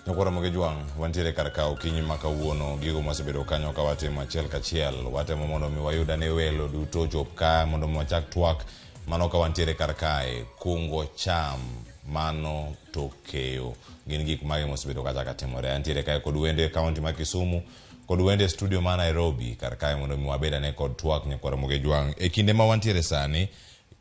Nyakwar Ramogi Jwang', wantiere kar ka okinyi ma kawuono, gigo mwasebedo kanyo ka watimo achiel kachiel. Watemo mondo mi wayud ane welo duto ochop ka mondo mi wachak twak mano ka wantiere kar kae. Kungo cham, mano tok keyo. Gin gik mage mosebedo kacha ka timore. Antiere kae kod wende e kaunti ma Kisumu kod wende e studio ma Nairobi kar kae mondo mi wabed ane kod twak Nyakwar Ramogi Jwang'. E kinde ma wantiere sani,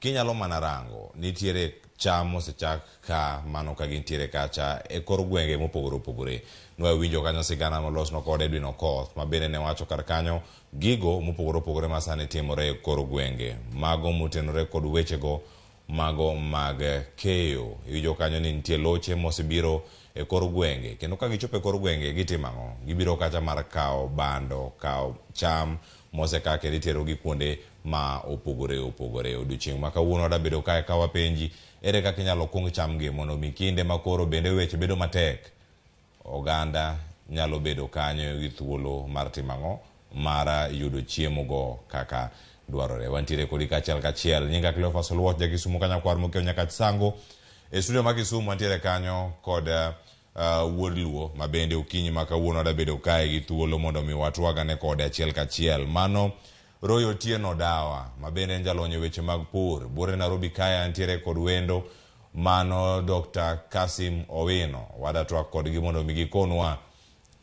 kinyalo mana rango, nitiere cham mosechak ka mano ka gintiere kacha e kor gwenge mopogore opogore. Nwawinjo kanyo sigana molosno kod Edwin Okoth ma bende ne wacho kar kanyo gigo mopogore opogore ma sani timore e kor gwenge. Mago motenore kod wechego mago mag keyo. Iwinjo kanyo ni nitie loche mosebiro e kor gwenge kendo ka gichopo e kor gwenge gitimo ang'o? Gibiro kacha mar kawo bando, kawo cham moseka kendo iterogi kuonde ma opogore opogore. Odiochieng' ma kawuono wadabedo kae ka wapenji ere kaka inyalo kung chamgi mondo mi kinde ma koro bende weche bedo matek, oganda nyalo bedo kanyo gi thuolo mar timo ang'o? Mar yudo chiemo go kaka dwarore. Wantiere kodi kachiel kachiel. Nyinga Cleophas Oluoch, ja Kisumu Kanyakwar mokiewo Nyakach Sango. E studio ma Kisumu wantiere kanyo kod wuod Luo ma bende okinyi ma kawuono wadabedo kae gi thuolo mondo mi watwagane kode achiel kachiel. Mano Roy Otieno Dawa ma bende en jalony e weche mag pur. Buore Nairobi kae antiere kod wendo mano Dr. Kasim Owino. Wadatwak kodgi mondo mi gikonwa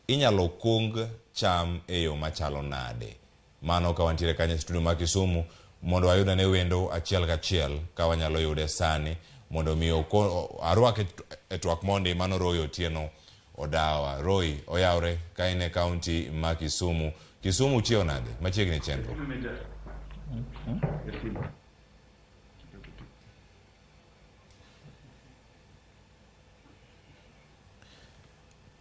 inyalo kung cham e yo machalo nade. Mano ka wantiere kanyo e studio ma Kisumu mondo wayud ane wendo achiel kachiel ka wanyalo yude sani mondo mi arwake e twak mondi mano Roy Otieno Odawa. Roy, oyawre ka in e kaunti ma Kisumu. Kisumu chiew nade? Machiegni chenro.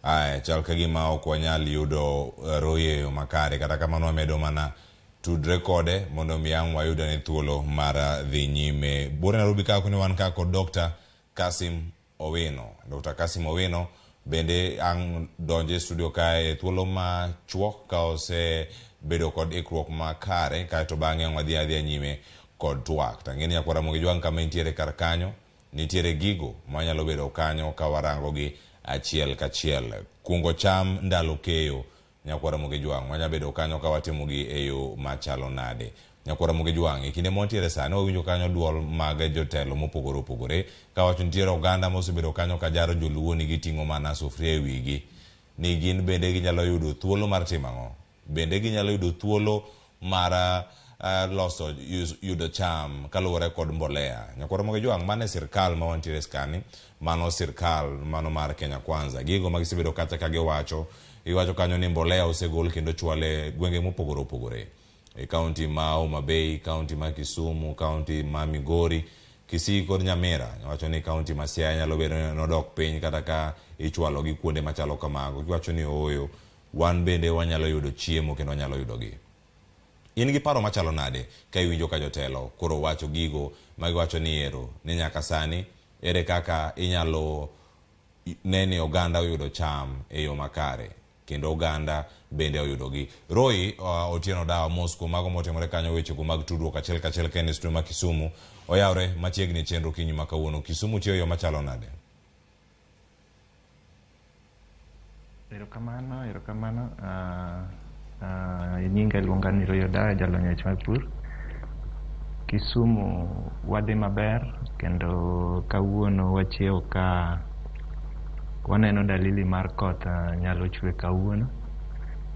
Aya, chal ka gima ok wanyal yudo Roy e yo makare. Kata kamano wamedo mana tudre kode mondo mi ang' wayud ane thuolo mar dhi nyime. Buore Nairobi ka koni wan ka kod Dr. Kasim Owino. Dr. Kasim Owino bende ang' donjo e studio kae e thuolo ma chuok ka osebedo kod ikruok makare kaeto bang'e ang' wadhi adhiya nyime kod twak. To ang'e ni nyakwar Ramogi Jwang' kama intiere kar kanyo, nitiere gigo manyalo bedo kanyo ka warango gi achiel kachiel. Kungo cham ndalo keyo Nyakwar Ramogi Jwang' wanya bedo kanyo ka watimo gi e yo machalo nade. Nyakwar Ramogi Jwang' e kinde mwantiere sani wawinjo kanyo duol mag jotelo mopogore opogore kawacho nitiere oganda mosebedo kanyo ka jaro joluo ni giting'o mana sufria e wigi ni gin bende ginyalo yudo thuolo mar timo ang'o? Bende ginyalo yudo thuolo mar loso yudo cham kaluwore kod mbolea. Nyakwar Ramogi Jwang' mano e sirkal ma wantiere sani, mano sirkal mano mar Kenya Kwanza. Gigo ma gisebedo kacha ka giwacho, giwacho kanyo ni mbolea osegol kendo ochwal e gwenge mopogore opogore. E kaunti ma Homa Bay, kaunti ma Kisumu, kaunti ma Migori, Kisii kod Nyamira. Wacho ni kaunti ma Siaya nyalo bedo ni nodok piny kata ka ichwalo gi kuonde machalo kamago. Giwacho ni ooyo, wan bende wanyalo yudo chiemo kendo wanyalo yudogi. In gi paro machalo nade ka iwinjo ka jotelo koro wacho gigo ma giwacho ni ero ni nyaka sani ere kaka inyalo ne ni oganda oyudo cham e yo makare kendo oganda bende oyudogi. Roy Otieno Dawa mos kuom mago motimore kanyo wechego mag tudruok achiel kachiel ka en e studio ma Kisumu oyawre machiegni chenro kinyi ma kawuono. Kisumu tiyo e yo machalo nade? Erokamano, erokamano. Nyinga iluonga ni Roy Odawa, jalony e weche mag pur. Kisumu wadhi maber kendo kawuono wachiewo ka waneno dalili mar koth nyalo chwe kawuono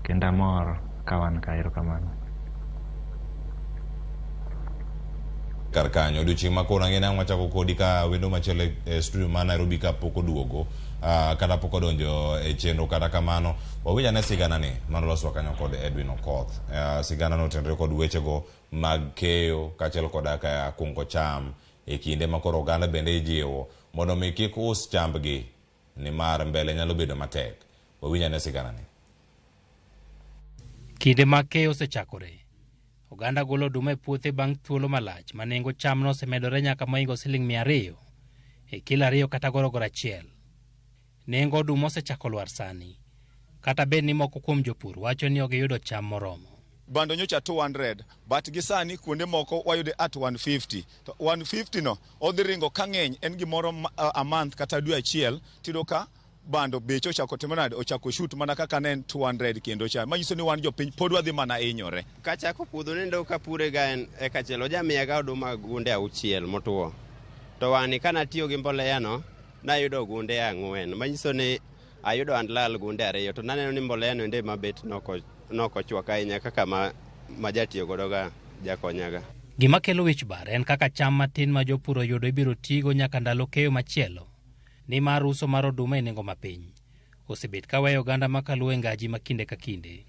kendo amor ka wan ka. Erokamano. Kar kanyo odiochieng' ma koro ang'e ni ang' wachako kodi ka wendo machielo e studio ma Nairobi ka pok oduogo kata pok odonjo e chenro. Kata kamano wawinj ane sigana ni manoloswa kanyo kod Edwin Okoth. Sigana no otenore kod wechego mag keyo kaachiel koda ka kungo cham e kinde ma koro oganda bende ijiwo mondo mi kik us chambgi nimar mbele nyalo bedo matek. Wawinj ane sigana ni. Kinde mag keyo osechakore. Oganda golo oduma e puothe bang' thuolo malach ma nengo cham nosemedore nyaka mohingo siling 200 e kilo 2 kata gorogoro achiel. Nengo oduma osechako lwar sani, kata bed ni moko kuom jopur wacho ni ok giyudo cham moromo. Bando nyocha 200 but gi sani kuonde moko wayude at 150. To 150 no odhi ringo ka ng'eny en gimoro a month kata dwe achiel tiyudo ka bando beche ochako timo nade, ochako shoot mana kaka ne en 200 kendo cha. Manyiso ni wan jopiny pod wadhi mana hinyore. Kachako puodho nendo kapure ga en eka achiel ojamiya ga oduma gunde 6 motuo. To wani kanatiyo gi mbolea no nayudo gunde 4, manyiso ni ayudo and lal gunde 2 to naneno ni mbolea no ende mabet nokochwak ahinya kaka ma jatiyo godo ga jakonyaga. Gima kelo wich bar en kaka cham matin ma jopur oyudo ibiro tigo nyaka ndalo keyo machielo, nimar uso mar oduma e nengo mapiny osebet ka weyo oganda makaluwo e ngaji ma kinde ka kinde.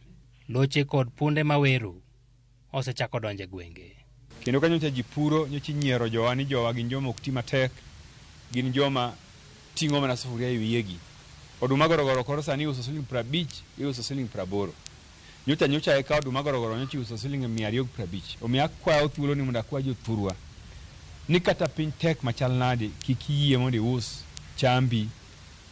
Loche kod punde mawero osechako donjo e gwenge. Kendo ka nyocha ji puro, nyocha inyiero jowa ni jowa gin joma ok ti matek, gin joma ting'o mana sufuria e wiyegi. Oduma gorogoro koro sani iuso siling 50, iuso siling 80. Nyocha eka oduma gorogoro nyocha iuso siling 250. Omiyo akwayo thuolo ni mondo akwa jothurwa ni kata piny tek machal nade, kik iyie mondo ius chambi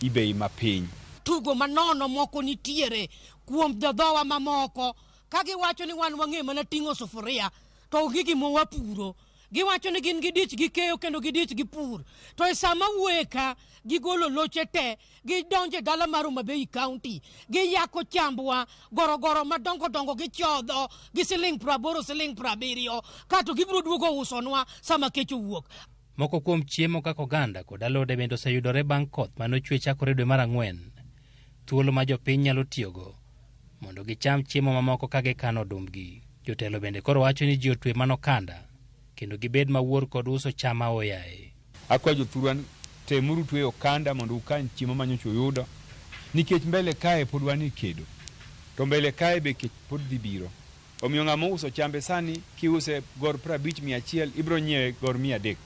i bei mapiny. Tugo manono moko nitiere kuom jodhowa mamoko ka giwacho ni wan wang'e mana ting'o sufuria to onge gima wapuro. Giwacho ni gin gidich gi keyo kendo gidich gi pur. To e sama wuoye ka, gigolo loche te, gidonjo e dala mar Homa Bay County, giyako chambwa, gorogoro madongo dongo gichodho gi siling 80, siling 70, kato gibiro duogo usonwa sama kech owuok. Moko kuom chiemo kaka oganda kod alode bende oseyudore bang' koth manochwe chakore dwe mar 4. Thuolo ma jopiny nyalo tiyogo mondo gicham chiemo mamoko ka gikano odumbgi. Jotelo bende koro wacho ni ji otwe mana okanda kendo gibed mawuor kod uso cham aoyaye. Akwayo jothurwa temuru tweyo okanda mondo ukan chiemo ma nyocha uyudo, nikech mbele kae pod wan e kedo, to mbele kae be kech pod dhi biro. Omiyo ng'ama ouso chambe sani kiuse gor 50 100 ibiro nyiewe gor 300.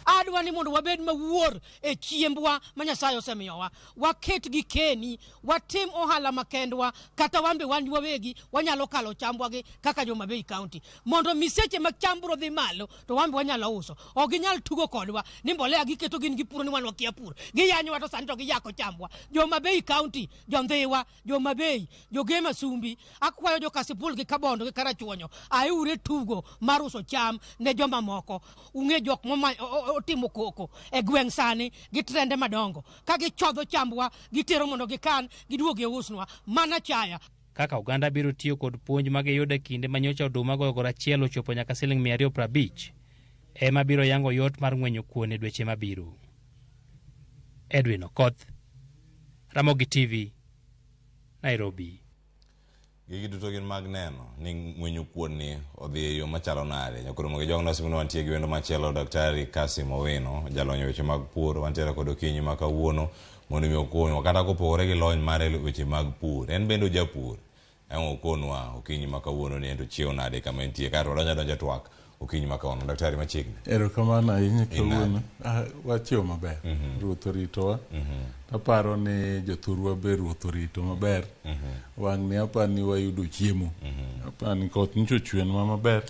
Adwa ni mondo wabed mawuor e chiembwa ma Nyasaye osemiyowa. Waket gi keni, watim ohala makendwa, kata wan be wan wawegi wanyalo kalo chambwa gi kaka jo Homa Bay County. Mondo miseche mag cham biro dhi malo to wan be wanyalo uso. Ok ginyal tugo kodwa ni mbolea giketo gin gipuro ni wan wakia pur. Giyanyowa to sani to giyako chambwa. Jo Homa Bay County, jo Ndhiwa, jo Homa Bay, jo Gema Sumbi, akwayo jo Kasipul gi Kabondo gi Karachuonyo, aure tugo mar uso cham ne joma moko. Ung'e jok moma otimo koko e gweng' sani gi trende madongo ka gichodho chambwa gitero mondo gikan giduog giusnwa mana chaya. Kaka oganda biro tiyo kod puonj ma giyudo e kinde ma nyocha oduma gorogoro achiel ochopo nyaka siling 250 ema biro yango yot mar ng'wenyo kuon e dweche mabiro. Edwin Okoth, Ramogi TV, Nairobi. Gigi duto gin mag neno ni ng'wenyo kuon ni odhi e yo machalo nade. Nyakoro mogi jong nasimo ni wantie gi wendo machielo, Daktari Kasim Owino, jalony e weche mag pur. Wantiere kod okinyi ma kawuono mondo mi okonywa kata kopogore gi lony mare e weche mag pur. En bende ojapur. Ang' okonwa okinyi ma kawuono ni en to chiew nade kama entie. Kaeto wadonjo adonja twak okinyi ma kawuono. Daktari machiegni. Erokamano ahinya kawuono. Wachiew maber. Ruoth oritowa. Aparo ni jothurwa be Ruoth orito maber. Wang'ni aparo ni wayudo chiemo. Aparo ni koth nyocha ochwenwa maber.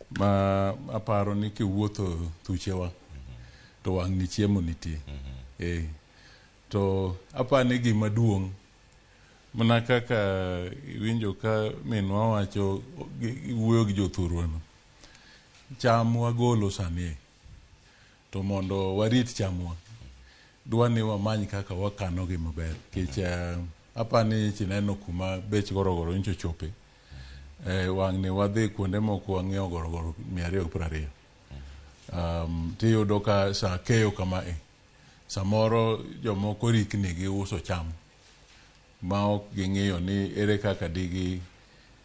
Ma aparo ni kiwuotho thuchewa to wang'ni chiemo nitie. To aparo ni gima duong' mana kaka iwinjo ka minwa wacho wuoyo gi jothurwa no. Cham wagolo sani to mondo warit chamwa dwa ni wamany kaka wakanogi maber nikech apani chineno kuma bech gorogoro nyocha ochope. Wang'ni wadhi kuonde moko wang'iewo gorogoro 220. Tiyudo ka sa keyo kama samoro jomoko rikni giuso cham ma ok ging'iyo ni ere kaka digi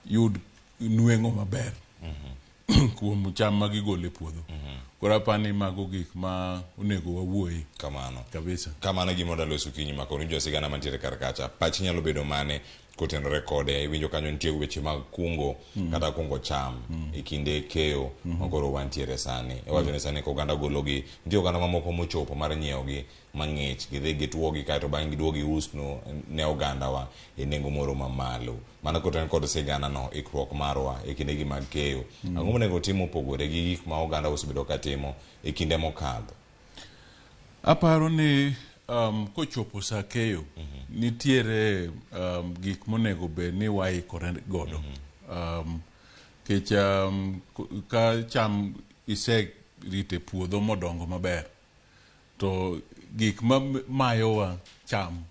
yud nweng'o maber kuom cham ma gigolo e puodho. Koro apani mago gik ma onego wawuoye. Kamano. Kabisa. Kamano gima wadwa loso okinyi ma kawuono. Iwinjo sigana mantiere kar kacha. Pachi nyalo bedo mane kotenore kode? Iwinjo kanyo nitie weche mag kungo kata kungo cham e kinde keyo ma koro wantiere sani. Iwacho ni sani ka oganda gologi, nitie oganda mamoko mochopo mar nyiewogi mang'ich, gidhi gituogi kaeto bang'e giduogo giusno ne ogandawa e nengo moro mamalo. Mano kotenore kod sigana no, ikruok marwa e kindegi mag keyo. Ang'o monego tim mopogore gi gik ma oganda osebedo ka timo e kinde mokadho? Aparo ni kochopo sa keyo, nitiere gik monego bed ni waikore godo. Nikech ka cham iserito e puodho modongo maber, to gik ma mayowa cham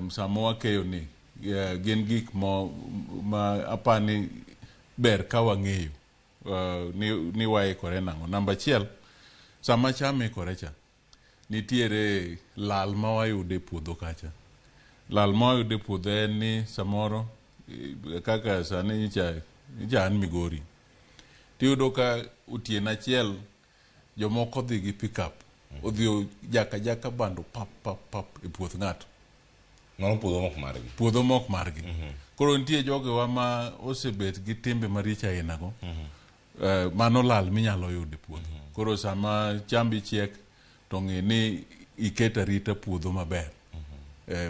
Sama wakeyo ni gin gik ma apani ber ka wang'eyo ni waikore nang'o. Namba achiel, sama cham ikore cha, nitiere lal ma wayudo e puodho kacha. Lal ma wayudo e puodho en ni samoro kaka sani nyicha an Migori, tiyudo ka otieno achiel jomoko odhi gi pickup, odhi jaka jaka bando pap pap pap e puoth ng'ato. Mano puodho mok margi. Puodho mok margi. Koro nitie jogewa ma osebet gi timbe maricho ainago. Mano lal minyalo yudo e puodho. Koro sama chambi chiek to ng'i ni iket arita puodho maber.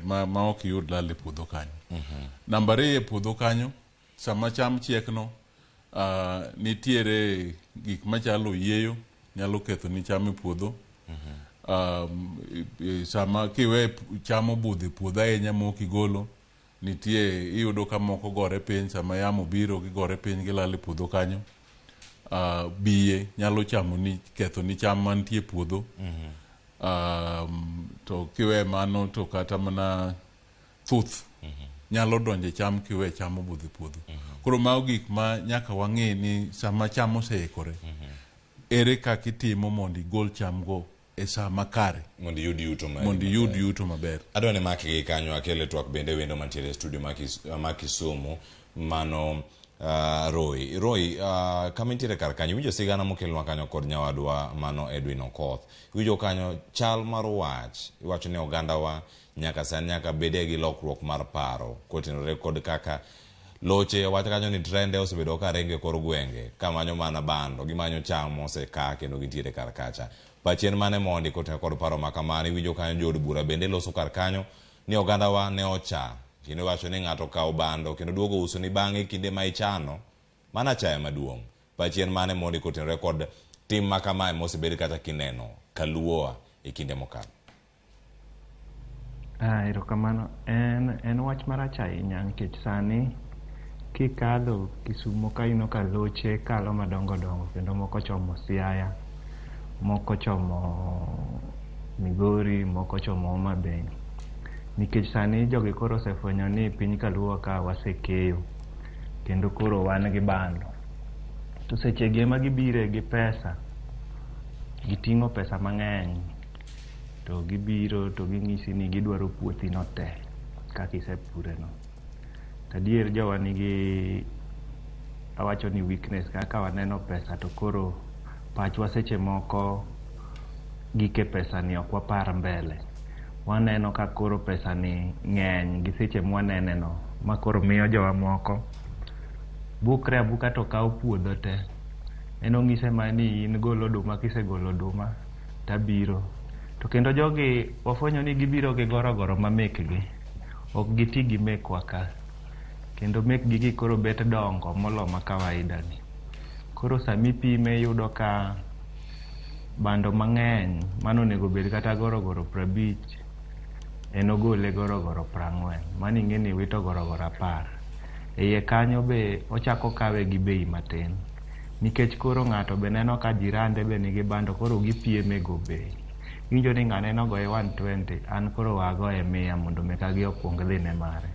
Ma ok iyud lal e puodho kanyo. Namba ariyo, e puodho kanyo, sama cham chiek no, nitiere gik machalo oyieyo nyalo ketho ni cham e puodho. Sama kiwe cham obudho e puodho ahinya mok igolo, nitie iyudo ka moko gore piny sama yamo biro, gigore piny, gilal e puodho kanyo. Biye nyalo chamo ni ketho ni cham mantie e puodho. To kiwe mano to kata mana thuth nyalo donjo e cham kiwe cham obudho e puodho. Koro mago gik ma nyaka wang'e ni sama cham oseikore, ere kaka itimo mondo igol cham go e saa makare mondo iyud yuto mari mondo iyud maber. Yuto maber. Adwa ni mak gi kanyo akele twak bende wendo mantiere e studio ma Kisumu mano Roy. Roy, kama intiere kar kanyo, iwinjo sigana mokelnwa kanyo kod nyawadwa mano Edwin Okoth. Iwinjo kanyo chal mar wach, iwacho ni ogandawa nyaka sani nyaka bede gi lokruok mar paro kotenore kod kaka loche wach kanyo ni trende osebedo ka ringo e kor gwenge ka manyo mana bando, gimanyo cham moseka kendo gintiere kar kacha. Pachi en mane mondi kotenore kod paro ma kamano? Iwinjo kanyo jood bura bende loso kar kanyo ni ogandawa ne ocha kendo iwacho ni ng'ato okawo bando kendo duogo uso ni bang'e kinde ma ichano mano achaya maduong'. Pachi en mane mondi kotenore kod tim ma kamae mosebed kata kineno kaluowa e kinde mokalo? Erokamano. En wach marach ahinya nikech sani kikadho Kisumo ka ineno ka loche kalo madongo dongo kendo moko chomo Siaya, moko chomo Migori, moko chomo Homa Bay. Nikech sani jogi koro osefwenyo ni piny kaluo ka wasekeyo kendo koro wan gi bando. To sechegi ema gibire gi pesa, giting'o pesa mang'eny to gibiro to ging'isi ni gidwaro puothi no te kaka isepure no. To adier jowa nigi, awacho ni weakness, kaka waneno pesa to koro pachwa seche moko gike pesa ni ok wapar mbele. Waneno ka koro pesa ni ng'eny gi seche mwanene no ma koro miyo jowa moko bukre abuka to kawo puodho te. En ong'ise mana ni in gol oduma, kisegolo oduma tabiro. To kendo jogi wafwenyo ni gibiro gi gorogoro ma mekgi, ok giti gi mekwa ka. Kendo mekgi gi koro bet dongo molo ma kawaida ni. Koro samipime iyudo ka bando mang'eny mano onego bed kata gorogoro 50, en ogole gorogoro 40. Mano ing'e ni iwito gorogoro 10. E iye kanyo be ochako kawe gi bei matin. Nikech koro ng'ato be neno ka jirande be nigi bando koro gipieme go bei. Iwinjo ni ng'ane nogoye 120, an koro wagoye 100 mondo mekagi okuong dhi ne mare.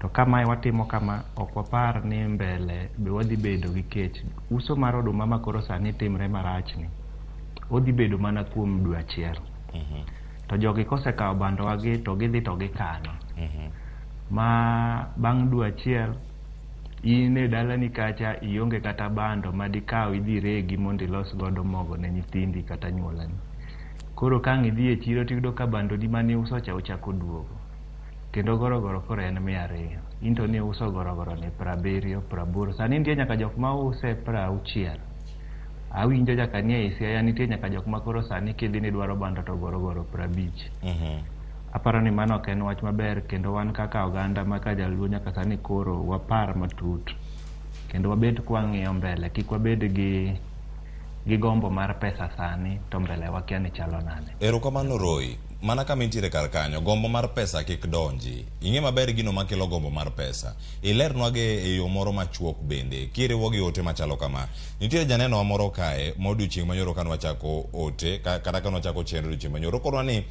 To kamae watimo kama, ok wapar ni mbele be wadhi bedo gi kech. Uso mar oduma ma koro sani timre marachni, odhi bedo mana kuom dwe achiel. To jogi kosekawo bandowa gi to gidhi to gikano. Ma bang' dwe achiel, in e dalani kacha ionge kata bando ma dikaw idhi regi mondo ilos godo mogo ne nyithindi kata anyuolani. Koro ka ang' idhi e chiro tiyudo ka bandoni mane iuso cha ochako duogo. Kendo gorogoro koro en 200. In to niuso gorogoro ni 70, 80. Sani nitie nyaka jok ma use 60. Awinjo nyaka ni ei Siaya nitie nyaka jok ma koro sani kidhi ni dwaro bando to gorogoro 50. Aparo ni mano ok en wach maber kendo wan kaka oganda ma ka jaluo nyaka sani koro wapar matut. Kendo wabed kwang'iyo mbele, kik wabed gi gombo mar pesa sani to mbele wakia ni chalo nade. Erokamano Roy. Mana kama intiere kar kanyo, gombo mar pesa kik donji. Ing'e maber gino makelo gombo mar pesa. Ilernwage e yo moro machuok bende, kiriwo gi ote machalo kama. Nitiere janeno moro kae, ma odiochieng' manyoro kane wachako ote, kata kane wachako chenro odiochieng' manyoro, okonwa ni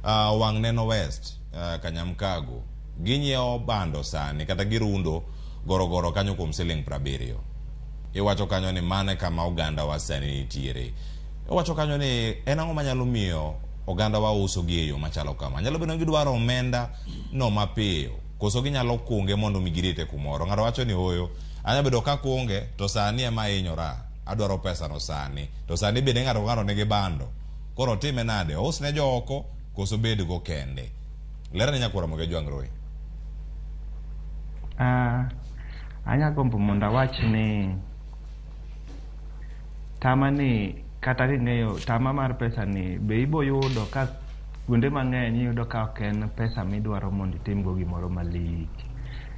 Wang' Neno West, Kanyamkago, ginyiewo bando sani kata girundo gorogoro kanyo kuom siling 70. Iwacho kanyo ni mano e kama oganda wa sani nitiere. Iwacho kanyo ni en ang'o manyalo miyo oganda wa uso gi e yo machalo kama? Nyalo bedo ni gidwaro omenda no mapiyo, koso ginyalo kunge mondo mi girite kumoro. Ng'ato wacho ni ooyo, anya bedo ka kunge to sani ema ahinyora, adwaro pesa no sani. To sani bende ng'ato ka ng'ato nigi bando. Koro otime nade? Ous ne jooko koso obed go kende? Ler ne nyakwar Ramogi Ajwang' Roy. Anya gombo mondo awach ni tama ni kata king'eyo tama mar pesa ni be ibo yudo ka kuonde mang'eny iyudo ka ok en pesa midwaro mondo itimgo gimoro malich.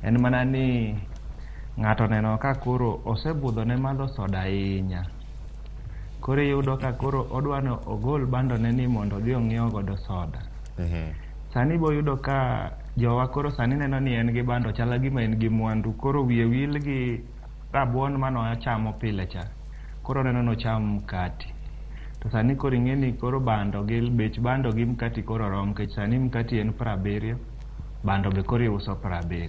En mana ni ng'ato oneno ka koro osebudho ne madho soda ahinya. Koro iyudo ka koro odwa ni ogol bando ne ni mondo odhi ong'iew godo soda. Sani ibo yudo ka jowa koro sani neno ni en gi bando chal gima en gi mwandu. Koro wiye wil gi rabuon mane ochamo pile cha. Koro oneno ni ocham mkati. To sani koro ing'e ni koro bando gi bech bando gi mkati koro rom nikech sani mkati en 70, bando be koro iuso 70.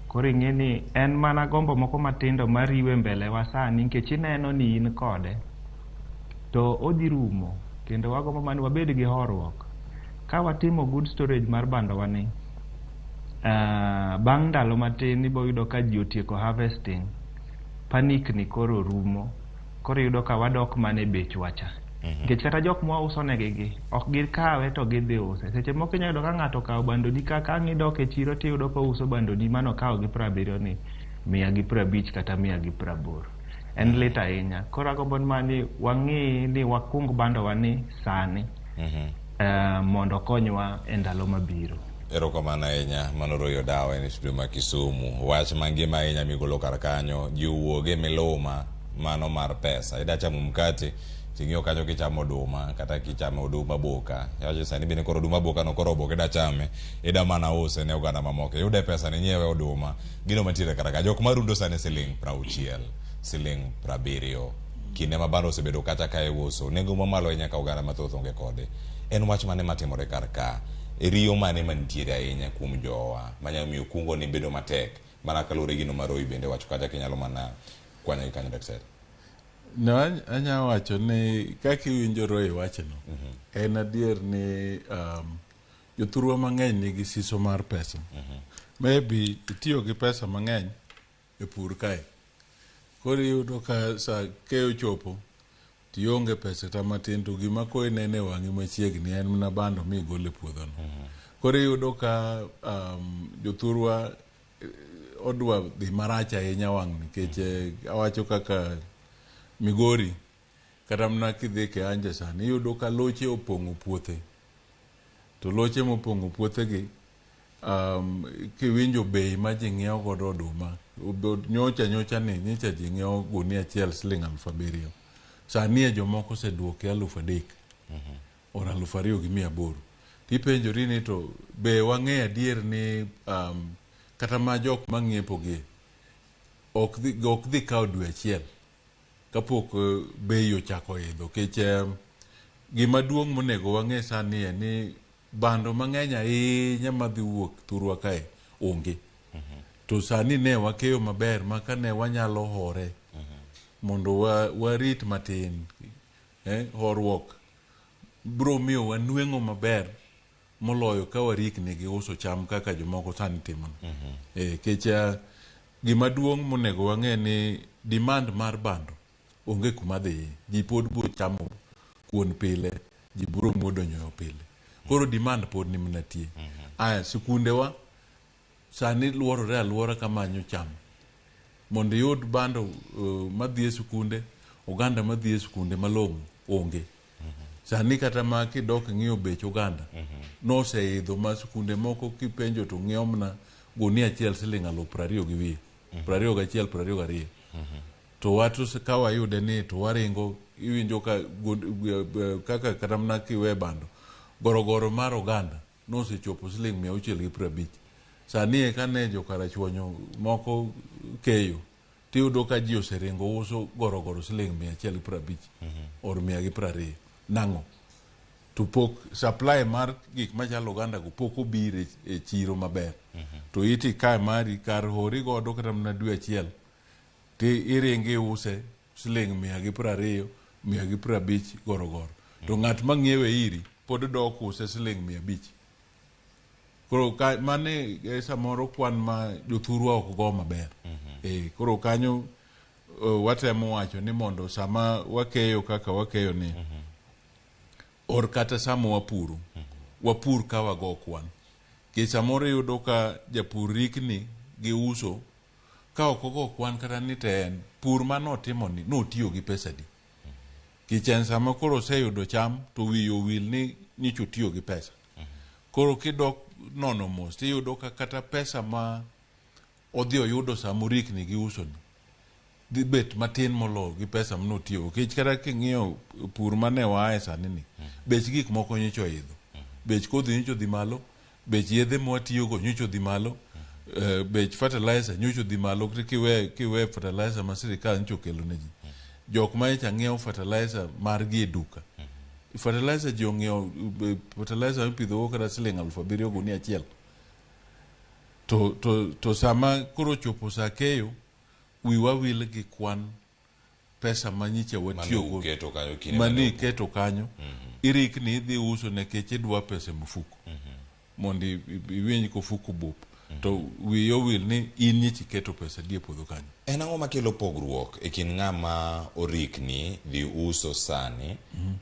Koro ing'e ni en mana gombo moko matindo mariwe mbele wa sani nikech ineno ni in kode to odhi rumo kendo wagombo mana wabed gi horuok. Ka watimo good storage mar bando wa ni, bang' ndalo matin ibo yudo ka ji otieko harvesting, panic ni koro rumo. Koro iyudo ka wadok mana e bechwa cha. Nikech kata jok mwauso negi gi, ok gikawe to gidhi use. Seche moko inyalo yudo ka ng'ato okawo bandoni ka ang' idok e chiro tiyudo ka ouso bandoni manokawo gi 70 ni 150 kata 180. En lit ahinya. Koro agombo mana ni wang'i ni wakung bandowa ni sani mondo okonywa e ndalo mabiro. Erokamano ahinya, mano Roy Odawa en e studio ma Kisumu. Wach mangima ahinya migolo kar kanyo, ji owuog e miluma mano mar pesa. Ida chamo mkate, ting'iyo kanyo kichamo oduma kata kichamo oduma boka. Iwacho sani bende koro oduma boka no koro oboke ida chame, ida mana use ne oganda mamoko. Iyude pesa ni nyiewe oduma. Gino mantiere kar ka. Jok marundo sani siling 60, siling 70. Kinde ma bando osebedo kata ka iuso, nengo mamalo ahinya ka oganda mathoth onge kode. En wach mane matimore kar ka? Riyo mane mantiere ahinya kuom jowa manyalo miyo kungo ni bedo matek mana kaluwore gi gino ma Roy bende wacho kacha kinyalo mana kwanyo gi kanyo daktari. No, anya wacho ni kaka iwinjo Roy wachono, en adier ni jothurwa mang'eny nigi siso mar pesa. Maybe itiyo gi pesa mang'eny e pur kae. Koro iyudo ka sa keyo chopo tionge pesa kata matin to gima koro ineno e wang'i machiegni en mana bando migolo e puodhono. Koro iyudo ka jothurwa odwa dhi marach ahinya wang' nikech awacho kaka Migori kata mana kidhi Keanja sani iyudo ka loche opong'o puothe. To loche mopong'o puothegi kiwinjo bei ma ji ng'iewo godo oduma nyocha nyocha ni nyocha ji ng'iewo gunia achiel siling 7,000. Sani e jomoko oseduoke 3,000 or 2,800. Tipenjori ni to be wang'eyo adier ni kata ma jok mang'iepo gi ok dhi kawo dwe achiel kapok bei ochako idho. Nikech gima duong' monego wang'e sani en ni bando mang'eny ahinya madhi wuok thurwa kae onge. To sani ne wakeyo maber ma kane wanyalo hore mondo warit matin. Horuok biro miyo wanweng'o maber moloyo ka warikni gi uso cham kaka jomoko sani timo. Nikech gima duong' monego wang'e ni demand mar bando onge kuma dhiye. Ji pod biro chamo kuon pile, ji biro muodo nyoyo pile. Koro demand pod ni mana tie. Aya, sikundewa sani luorore aluora kamanyo cham. Mondo iyud bando madhi e sikunde, oganda madhi e sikunde malong'o onge. Sani kata ma kidok ing'iyo bech oganda, noseidho ma sikunde moko kipenjo to ng'iewo mana gunia achiel siling 20,000 gi wiye. 21, 22. To wato ka wayude ni to waringo iwinjo ka kaka kata mana kiwe bando gorogoro mar oganda nosechopo siling 650. Sani eka ne jokarachuonyo moko keyo tiyudo ka ji oseringo uso gorogoro siling 150 or 120. Nang'o? To pok supply mar gik machalo oganda go pok obiro e chiro maber. To iti kae mari kar hori godo kata mana dwe achiel ti iringi iuse siling 120, 150 gorogoro. To ng'at mang'iewe iri pod dok use siling 500. Koro ka, mane e samoro kwan ma jothurwa ok go maber. Koro kanyo watemo wacho ni mondo sama wakeyo kaka wakeyo ni or kata sama wapuro, wapur ka wago kwan. Nikech samoro iyudo ka japur rikni gi uso ka ok ogo kwan kata ni to en pur manotimo ni notiyo gi pesa di. Nikech en sama koro oseyudo cham to wiye owil ni nyocha otiyo gi pesa. Koro kidok nono mos tiyudo ka kata pesa ma odhi oyudo sama orikni gi uso ni dhi bet matin moloyo gi pesa manotiyogo. Nikech kata king'iyo pur mane waaye sani ni, bech gik moko nyocha oidho. Bech kodhi nyocha odhi malo, bech yedhe mwatiyogo nyocha odhi malo, bech fertilizer nyocha odhi malo kiwe fertilizer ma sirikal nyocha okelo ne ji. Jok ma nyocha ng'iewo fertilizer margi e duka. Fertilizer ji ong'iewo fertilizer mipidhogo kata siling 7,000 gunia achiel. To sama koro ochopo sa keyo, wiwa wil gi kwan pesa ma nyicha watiyogo mane iketo kanyo, irikni idhi uso nikech idwa pesa e mfuko mondo iwinj ka ofuko bup, to wiyi owil ni in nyicha iketo pesa di e puodho kanyo. En ang'o makelo pogruok e kind ng'ama orikni dhi uso sani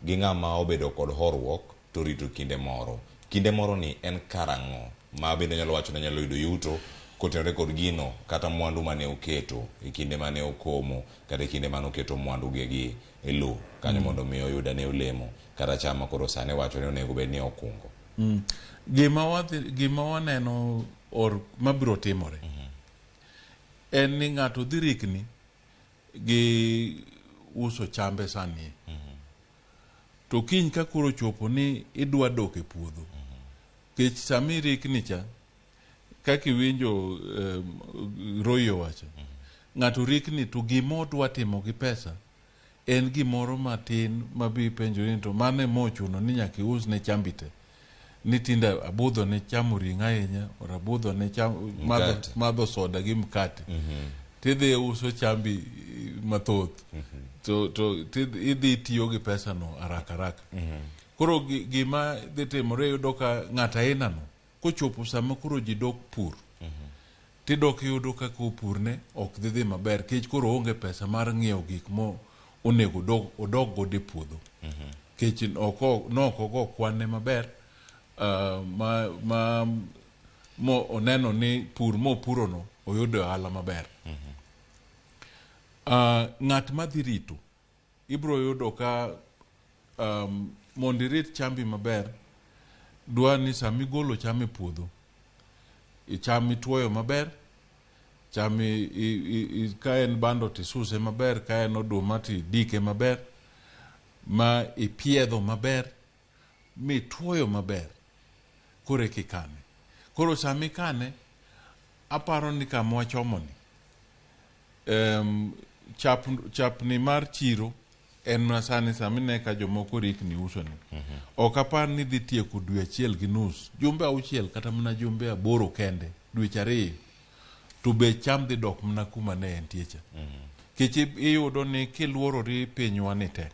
gi ng'ama obedo kod horuok to rito kinde moro? Kinde moro ni en karang'o ma bende nyalo wacho ni nyalo yudo yuto kotenore kod gino kata mwandu mane oketo e kinde mane okomo kata e kinde mane oketo mwandu gi e lowo kanyo mondo mi oyud ane olemo kata cham ma koro sani wacho ni onego bed ni okungo. Gima waneno or mabiro timore en ni ng'ato dhi rikni gi uso chambe sani. To kiny ka koro chopo ni idwa dok e puodho, kech sama irikni cha, kaka iwinjo Roy owacho, ng'ato rikni to gima odwa timo gi pesa en gimoro matin ma bi penjori ni to mano ema ochuno ni nyaka ius ne chambi te. Ni tinde abudho ne chamo ring'o ahinya, or abudho ne madho soda gi mkate. Tidhi uso chambi mathoth. To idhi tiyo gi pesa no haraka haraka. Koro gima dhi timore iyudo ka ng'at aina no kochopo sama koro ji dok pur, tidok iyudo ka kopurne ok dhi dhi maber nikech koro onge pesa mar ng'iewo gik mo onego odog godo e puodho. Nikech nok ogo kwanne maber, ma oneno ni pur mopurono oyudo ohala maber. Ng'at madhi rito ibiro yudo ka mondo irit chambi maber, dwa ni sama igolo cham e puodho, cham ituoyo maber, cham ka en bando tisuse maber, ka en oduma tidike maber, ma ipiedho maber, mituoyo maber, koro eka ikane. Koro sama ikane, aparo ni kama wachomoni, chapni mar chiro en mana sani sama ine ka jomoko rikni uso ni. Ok apar ni dhi tieko dwe 1.5, jumbe 6 kata mana jumbe 8 kende, dweche 2, to bech cham dhi dok mana kuma ne entie cha. Nikech iyudo ni kiluorori pinywa ni te,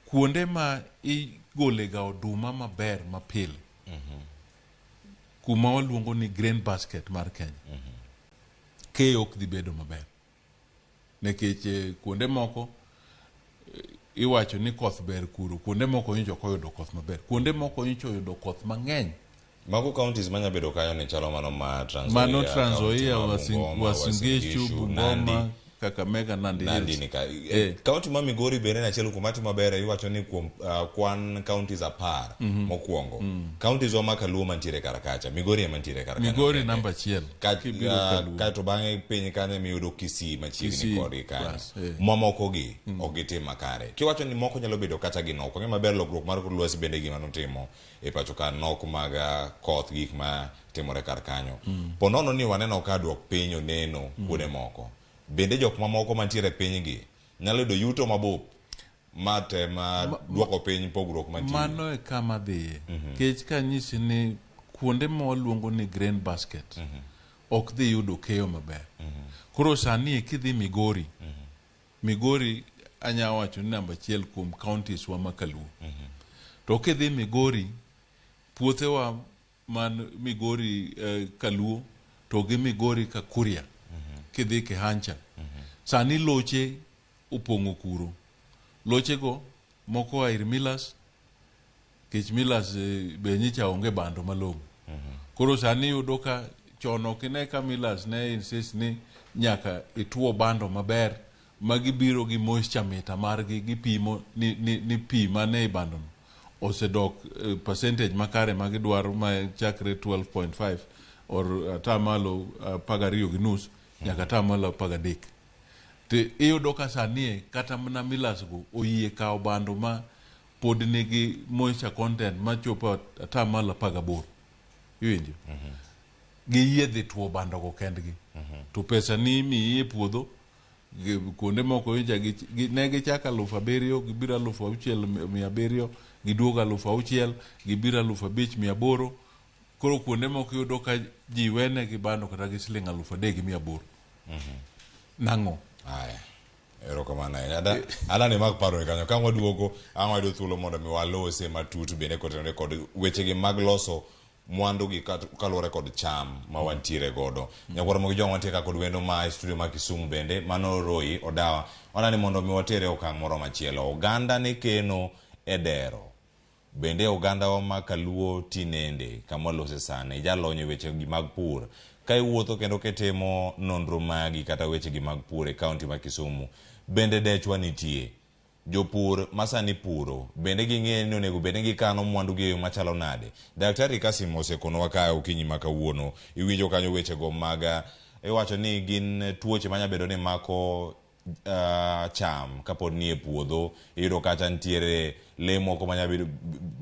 kuonde ma igolega oduma maber mapile, kuma waluongo ni grain basket mar Kenya, keyo ok dhi bedo maber. Nikech kuonde moko iwacho ni koth ber kuro, kuonde moko nyocha ok oyudo koth maber, kuonde moko nyocha oyudo koth mang'eny. Mago counties manya bedo kanyo ni chalo mano ma Trans Mano Nzoia, Trans Nzoia, Uasin Uasin Gishu, Gishu, Nandi. Bungoma, Kakamega, Nandi Nandi Hills. ni ka. County ma Migori bende en achiel kuom matimo maber, iwacho ni kuom kwan counties 10 mokwongo. Counties wa ma Kaluo mantiere kar kacha, Migori ema nitiere kar kanyo. Migori namba 1. Kibiro Kaluo. Kaeto bang'e piny kanyo miyudo Kisii machiegni Kisii, kodgi kanyo. bas, Mamoko gi ok gitim makare. Kiwacho ni moko nyalo bedo kata gi nok. Wang'eyo maber lokruok mar kor lwasi bende gima notimo e pacho ka nok mag koth gik ma timore kar kanyo. Po nono ni waneno ka duok piny oneno kuonde moko. Bende jok mamoko mantiere e piny gi nyalo yudo yuto mabup? Ma tema duoko piny pogruok mantie. Mano e kama dhiye. Kech kanyisi ni kuonde ma waluongo ni grain basket ok dhi yudo keyo maber. Koro sani kidhi Migori, Migori anya wacho ni namba achiel kuom counties wa ma Kaluo. To kidhi Migori, puothewa man Migori Kaluo to gi Migori Kakuria, kidhi Kehancha, sani loche opong'o kuro. Lochego moko oa ir Millers, kech Millers be nyicha onge bando malong'o. Koro sani iyudo ka chon ok ine ka Millers ne insist ni nyaka ituo bando maber ma gibiro gi moisture meter margi gipimo ni pi mane i bando no osedok percentage makare ma gidwaro ma chakre 12.5 or atamalo 12.5 nyaka atamalo 13. To iyudo ka sani kata mana Millers go oyie kawo bando ma pod nigi moisture content machopo atamalo 18. Iwinjo? Giyie dhi tuo bando go kendgi. To pesa ni imiyi e puodho kuonde moko iwinjo ne gichako 7,000 gibiro 6,700 giduogo 6,000 gibiro 5,800. Koro kuonde moko iyudo ka ji wene gi bando kata gi siling 3,800. Nang'o? Aya. Erokamano ahinya. Ada ni mak paro kanyo. Ka waduogo, ang' wayudo thuolo mondo mi walose matut bende kotenore kod wechegi mag loso mwandu gi kaluwore kod cham ma wantiere godo. Nyakwar Ramogi Jwang' wantie ka kod wendo ma e studio ma Kisumu bende, mano Roy Odawa. Wana ni mondo mi watere okang' moro machielo. Oganda ne keno e dero. Bende ogandawa ma Kaluo tinende kama walose sani, jalony e weche gi mag pur. Ka iwuotho kendo kitimo nonro magi kata weche gi mag pur e kaunti ma Kisumu, bende dechwa nitie. Jopur masani puro, bende ging'eyo ni onego bed ni gikano mwandu gi e yo machalo nade? Daktari Kasim osekonowa ka okinyi ma kawuono. Iwinjo kanyo wechego mag iwacho ni gin tuoche manya bedo ni mako cham kapod nie puodho. Iyudo kacha nitiere lee moko manya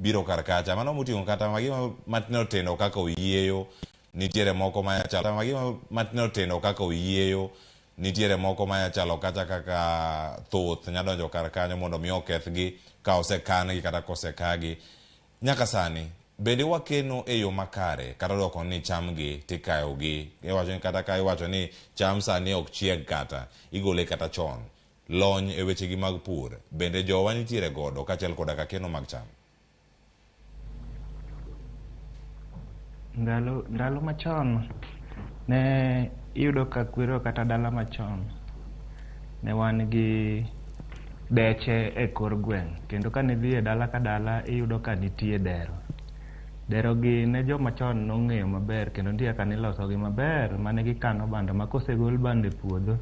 biro kar kacha. Mano moting'o kata magi matindo tindo kaka oyieyo, nitiere moko manya chalo magi matindo tindo kaka oyieyo, nitiere moko manya chalo kata kaka thuth nya donjo kar kanyo mondo mi okethgi ka osekan-gi kata kosekagi. Nyaka sani, bende wakeno e yo makare kata dwoko ni chamgi tikayogi. Iwacho ni kata ka iwacho ni cham sani ok chieg kata, igole kata chon. Lony e wechegi mag pur, bende jowa nitiere godo kaachiel koda ka keno mag cham? Ndalo machon ne iyudo ka kwerewa kata dala machon ne wan gi deche e kor gweng', kendo kane idhi e dala ka dala iyudo ka nitie dero. Dero gi ne joma chon nong'eyo maber kendo nitie kaka nilosogi maber mane gikano bando ma kosegol bando e puodho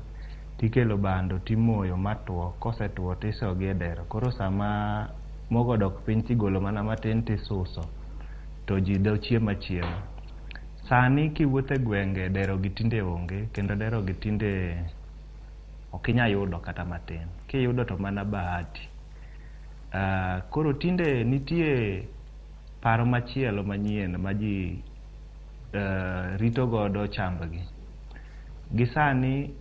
tikelo bando timoyo matuo, kosetuo tisogi e dero. Koro sama mogo odok piny tigolo mana matin tisuso to ji dho chiemo achiema. Sani kiwuotho e gwenge dero gi tinde onge kendo dero gi tinde ok inyal yudo kata matin. Kiyudo to mana bahati. Koro tinde nitie paro machielo manyien ma ji rito godo chambgi. Gi sani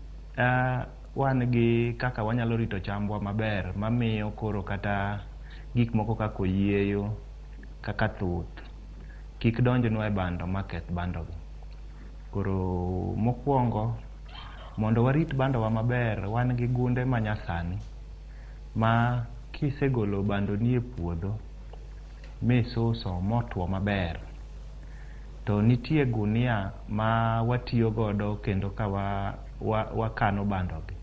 wan gi kaka wanyalo rito chambwa maber mamiyo koro kata gik moko kaka oyieyo, kaka thuth kik donjnwa e bando maketh bando gi. Koro mokwongo mondo warit bandowa maber wan gi gunde manyasani ma kisegolo bandoni e puodho misuso motwo maber to nitie gunia ma watiyo godo kendo ka wakano bando gi.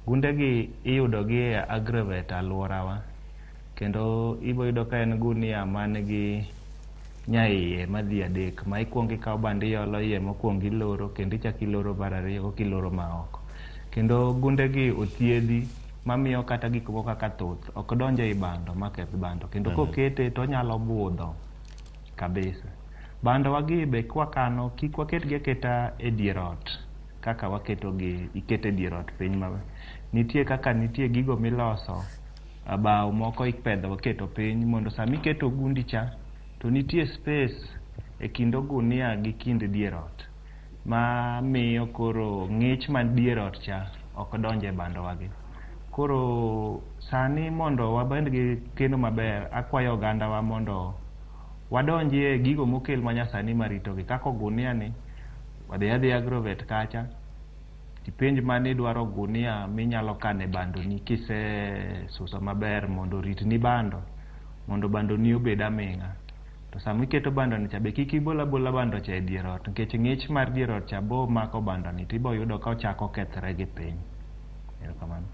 Gunde gi iyudo gi e agrovet alworawa kendo ibo yudo ka en gunia man gi nyaiye madhi adek ma ikuongo ikawo bando iolo iye mokwongo iloro kendo ichako iloro mar ariyo koka iloro maoko. Kendo gunde gi othiedhi mamiyo kata gik moko kaka thuth ok donj ei bando maketh bando kendo kokete to onyalo budho kabisa. Bandowa gi be kwakano kik waketgi aketa e dier ot kaka waketogi iketo e dier ot piny ma nitie kaka nitie gigo miloso bao moko ipedho iketo piny mondo sama iketo ogundi cha to nitie space e kind ogunia gi kind dier ot ma miyo koro ng'ich man dier ot cha ok donj e bandowa gi. Koro sani mondo wabed gi keno maber, akwayo ogandawa mondo wadonjie gigo mokel manyasani maritogi kaka ogunia ni, wadhi adhiya Agrovet kacha, tipenj mane idwaro ogunia minyalo kane bandoni kisesuso maber mondo oritni bando, mondo bandoni obed aming'a. To sama iketo bandoni cha be kik ibol abola bando cha e dier ot nikech ng'ich mar dier ot cha bo mako bandoni tibo yudo ka ochako kethre gi piny. Erokamano.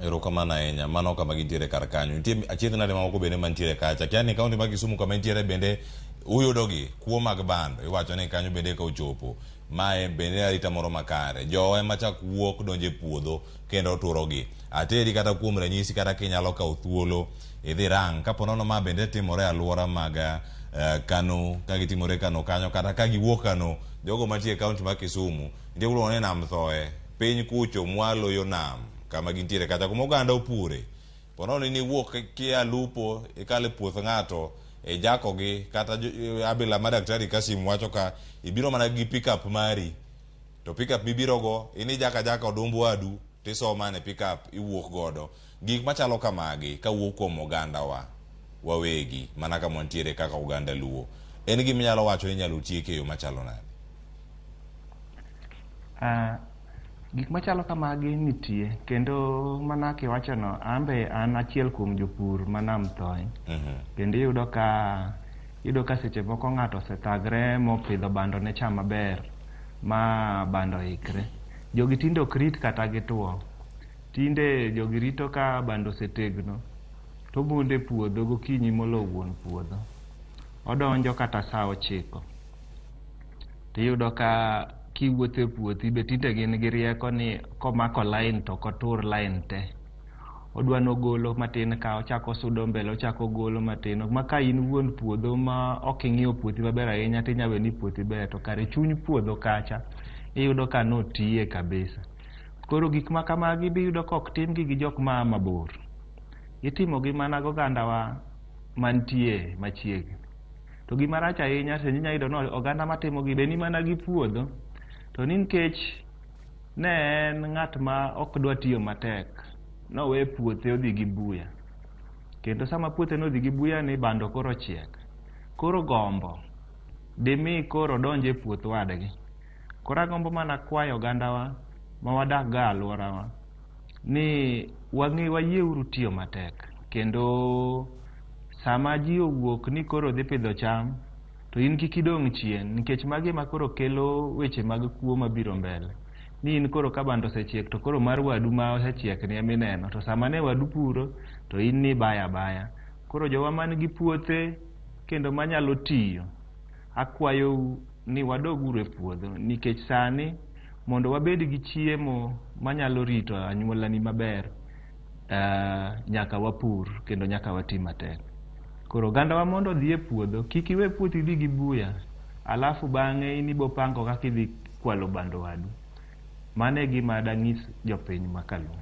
Erokamano ahinya. Mano kama gintiere kar kanyo. Nitie achiedh nade mamoko bende mantiere kacha. Akia ni kaunti ma Kisumu kama intiere bende uyudogi kuo mag bando. Iwacho ni kanyo bende ka ochopo. Mae bende arita moro makare. Jowa ema chak wuok donjo e puodho kendo turogi. Ateri kata kuom ranyisi kata kinyalo kawo thuolo idhi rang kapo nono ma bende timore e aluora mag Kano ka gitimore Kano kanyo kata ka giwuok Kano jogo mantie e kaunti ma Kisumu nitie kuluongo ni Nam Thoe piny kucho mwalo yo nam kama gintiere kacha kuma oganda opure po nono in iwuok kia lupo ikalo e puoth ng'ato ijakogi kata abila ma Daktari Kasim wacho ka ibiro mana gi pickup mari to pickup mibirogo in ijako ajaka odumb wadu tisomo mana e pickup iwuok godo. Gik machalo kamagi kawuok kuom ogandawa wawegi mana kama wantiere kaka oganda Luo en gima inyalo wacho ni inyalo tieki e yo machalo nade? Gik machalo kamagi nitie kendo mana kiwachono an be an achiel kuom jopur ma Nam Thoe. Kendo iyudo ka seche moko ng'ato osethagre mopidho bando ne cha maber ma bando oikre. Jogi tinde ok rit kata gituo. Tinde jogi rito ka bando osetegno to omondo e puodho gokinyi molo wuon puodho. Odonjo kata saa 9. Tiyudo ka kiwuotho e puothi be tinde gin gi rieko ni komako line to ok otur line te. Odwa nogolo matin ka ochako sudo mbele ochako ogolo matin ma ka in wuon puodho ma ok ing'iyo puothi maber ahinya tinya we ni puothi ber to kare chuny puodho kacha iyudo ka notiye kabisa. Koro gik ma kamagi be iyudo ka ok timgi gi jok maa mabor. Itimogi mana gogandawa mantie machiegni. To gima rach ahinya to inya yudo ni oganda matimogi be ni mana gi puodho to ni nikech ne en ng'at ma ok dwa tiyo matek nowe puothe odhi gi buya. Kendo sama puothe nodhi gi buya ni bando koro ochiek. Koro gombo dimi koro odonj e puoth wadgi. Koro agombo mana kwayo ogandawa ma wadak go e aluorawa ni wang'e wayieuru tiyo matek kendo sama ji owuok ni koro dhi pidho cham to in kik idong' chien nikech magi ema koro kelo weche mag kuo mabiro mbele. Ni in koro ka bando osechiek to koro mar wadu ma osechiek ni emineno to sama ne wadu puro to in nibayo abaya. Koro jowa man gi puothe kendo manyalo tiyo akwayou ni wadog uru e puodho nikech sani mondo wabed gi chiemo manyalo rito anyuolani maber nyaka wapur kendo nyaka wati matek. Koro ogandawa mondo odhi e puodho kik iwe puothi dhi gi buya alafu bang'e in ibo pango kaka idhi kwalo bando wadu. Mano e gima danyis jopiny ma kaluo.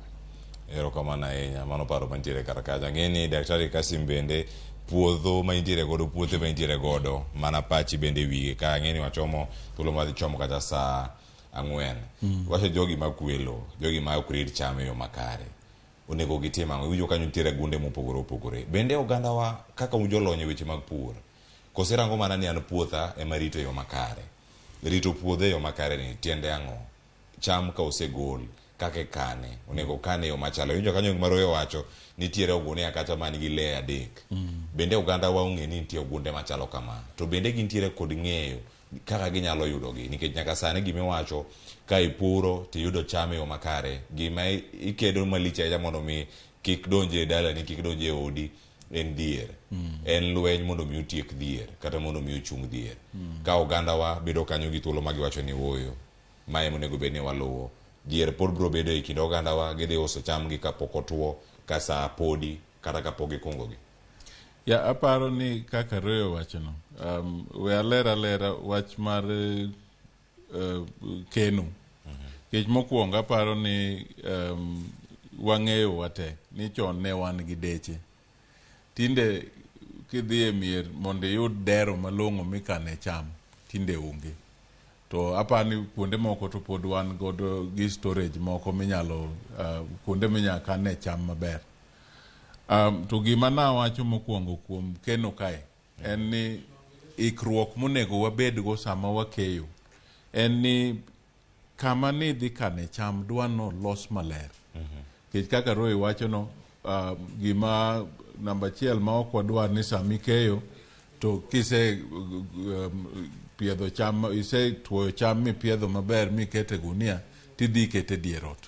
Erokamano ahinya, mano paro mantiere kar kacha. Ang'e ni Daktari Kasim bende puodho ma intiere godo, puothe ma intiere godo, mana pachi bende wiye ka ang'e ni wachomo thuolo madhi chomo kata saa 4. Wacho jogi makwelo, jogi ma ok rit cham e yo makare. Onego gitim ang'o? Iwinjo kanyo nitiere gunde mopogore opogore. Bende ogandawa kaka un jolony e weche mag pur, koso irango mana ni an puotha ema rito e yo makare. Rito puodho e yo makare ni tiende ang'o? Cham ka osegol, kaka ikane, onego okane e yo machalo. Iwinjo kanyo gima Roy owacho, nitiere ogunia kacha man gi lee 3. Bende ogandawa ong'e ni nitie ogunde machalo kama. To bende gintiere kod ng'eyo kaka ginyalo yudogi. Nikech nyaka sani gimiwacho, ka ipuro tiyudo cham e yo makare, gima ikedo malich ahinya mondo mi kik donj e dalani, kik donj e odi, en dhier. En lweny mondo mi otiek dhier, kata mondo mi ochung dhier. Ka ogandawa bedo kanyo gi thuolo ma giwacho ni woyo, mae ema onego bed ni waluwo. Dhier pod biro bedo e kind ogandawa, gidhi uso chamgi kapok otuo, ka saa podi, kata kapok gikungogi. Ya, aparo ni kaka Roy owachono, we aler alera wach mar keno. Nikech mokwongo aparo ni wang'eyo wate ni chon ne wan gi deche. Tinde kidhi e mier mondo iyud dero malong'o mikane cham, tinde onge. To apani kuonde moko to pod wan godo gi storage moko minyalo kuonde minyalo kane cham maber. To gima nawacho mokwongo kuom keno kae en ni ikruok monego wabedgo sama wakeyo en ni kama nidhi kane cham dwa nolos maler. Nikech kaka Roy wachono, gima namba achiel ma ok wadwar ni sama ikeyo to kise piedho cham, isetuoyo cham mipiedho maber mikete gunia tidhi ikete dier ot.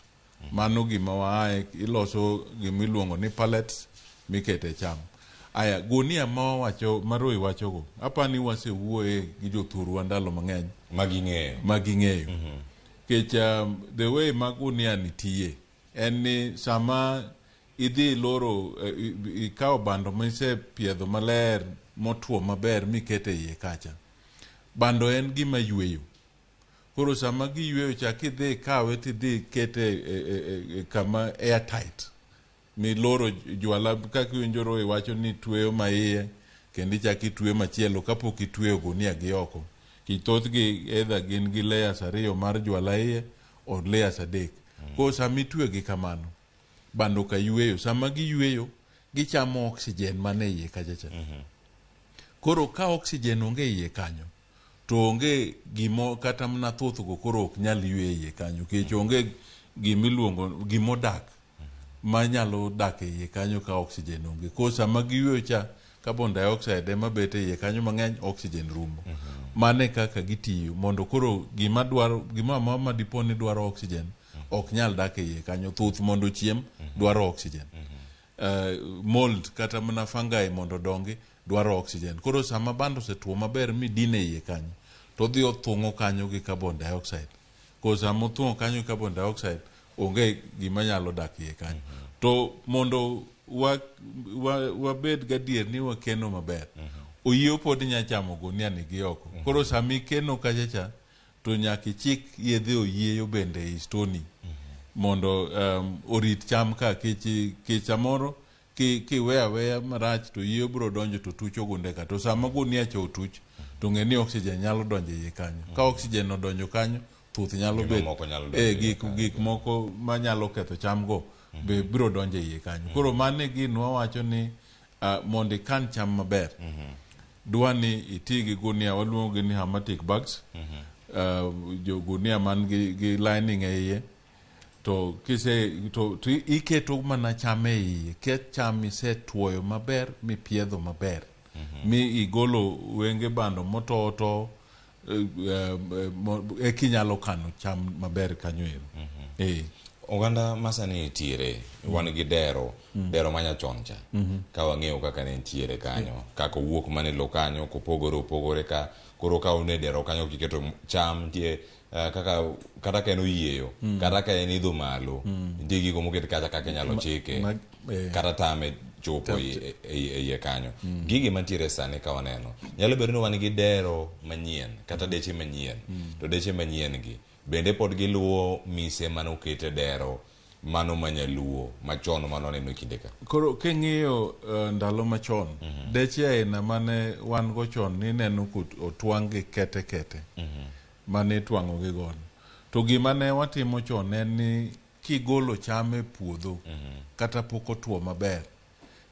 Mano gima waaye, iloso gimiluongo ni pallets mikete cham. Aya, gunia ma wawacho, ma Roy wachogo, apani wasewuoye gi jothurwa ndalo mang'eny Maging'eyo. Maging'eyo. Nikech the way ma gunia ni tiye en ni sama idhi loro ikawo bando misepiedho maler motwo maber mikete iye kacha, bando en gima yweyo. Koro sama giyweyo cha kidhi ikawe tidhi ikete e kama airtight miloro jwala kaka iwinjo Roy wacho ni tweyo ma iye kendo ichako itweyo machielo kapok itweyo gunia gi oko. Nikech thothgi either gin gi layers ariyo mar jwala iye or layers adek. Koro sama itweyo gi kamano, bando ka yweyo, sama giyweyo gichamo oxygen man e iye kacha cha. Koro ka oxygen onge e iye kanyo, to onge gimo kata mana thuthgo koro ok nyal yweyo e iye kanyo nikech onge gimiluongo gimodak manyalo dak e iye kanyo ka oxygen onge. Koro sama giyweyo cha, carbon dioxide ema bet e iye kanyo mang'eny, oxygen rumo. Mano e kaka gitiyo mondo koro gima dwaro gimoro amora ma dipo ni dwaro oxygen ok nyal dak e iye kanyo. Thuth mondo ochiem dwaro oxygen. Mold kata mana fungi mondo odongi dwaro oxygen. Koro sama bando osetuo maber midine iye kanyo, to odhi othung'o kanyo gi carbon dioxide. Koro sama othung'o kanyo gi carbon dioxide, onge gima nyalo dak iye kanyo. To mondo wabed gadier ni wakeno maber, oyieyo pod nya chamo gunia ni gi oko. Koro sama ikeno kacha cha, to nyaka ichik yedhe oyieyo bende ei stoni mondo orit cham ka kech samoro kiweyo aweya marach to oyieyo biro donjo to tucho gunde ka. To sama gunia cha otuch, to ng'e ni oxygen nyalo donjo e iye kanyo. Ka oxygen odonjo kanyo, thuth nyalo Gik bet mamoko nyalo donjo e iye kanyo. Gik moko manyalo ketho cham go be biro donjo e iye kanyo. Koro mano e gino wawacho ni mondo ikan cham maber, dwa ni iti gi gunia waluongo gi ni hermetic bags, jo gunia man gi lining e iye to kise to iketo mana cham e iye. Ket cham isetuoyo maber mipiedho maber mi igolo wenge bando motowo to eka inyalo kano cham maber kanyo ero. Oganda masani nitiere, wan gi dero, dero manyachon cha. Ka wang'eyo kaka ne nitiere kanyo, kaka owuok mana e lo kanyo, kopogore opogore ka koro ka une dero kanyo kiketo cham nitie kaka kata ka en oyieyo, kata ka en idho malo, nitie gigo moket kacha kaka inyalo chike, kata tame chopo e iye kanyo. Gigi mantiere sani ka waneno, nyalo bedo ni wan gi dero manyien kata deche manyien, to deche manyien gi bende pod giluwo mise manokete dero mano manyaluo machon manwaneno e kinde ka. Koro king'iyo ndalo machon, deche aina mane wan go chon nineno kotwang' gi kete kete mane itwang'o gi godo. To gima ne watimo chon en ni kigolo cham e puodho kata pok otuo maber,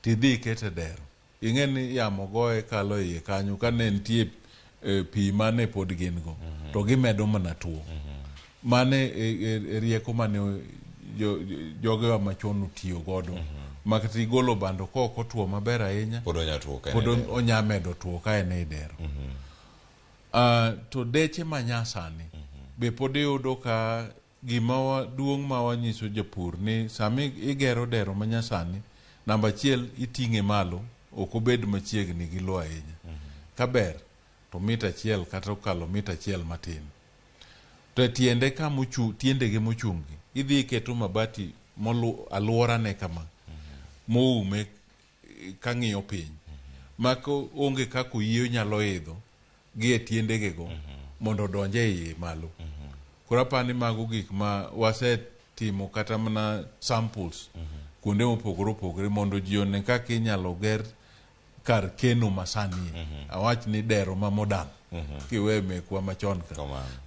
tidhi ikete dero. Ing'e ni yamo goye kalo iye kanyo ka ne nitie pi mane pod gin go, to gimedo mana tuo. Mane e rieko mane jogewa machon otiyo godo. Ma kata igolo bando ka ok otuo maber ahinya, pod onya tuo ka en pod e dero. Onya medo tuo ka en ei dero. To deche manyasani be pod iyudo ka gima duong' ma wanyiso japur ni sama igero dero manyasani, namba achiel iting'e malo, ok obed machiegni gi lowo ahinya. Ka ber to mita 1 kata okalo mita 1 matin. To e tiende kama tiendege mochung' gi, idhi iketo mabati molu alworane kama moume kang'iyo piny. Mako onge kaka oyieyo nyalo idho gi e tiendege go mondo odonj e iye malo. Koro aparo ni mago gik ma wasetimo kata mana samples kuonde mopogore opogore mondo ji one kaka inyalo ger. kar keno masani. Awach ni dero ma modern. Kiwe mekwa machon ka.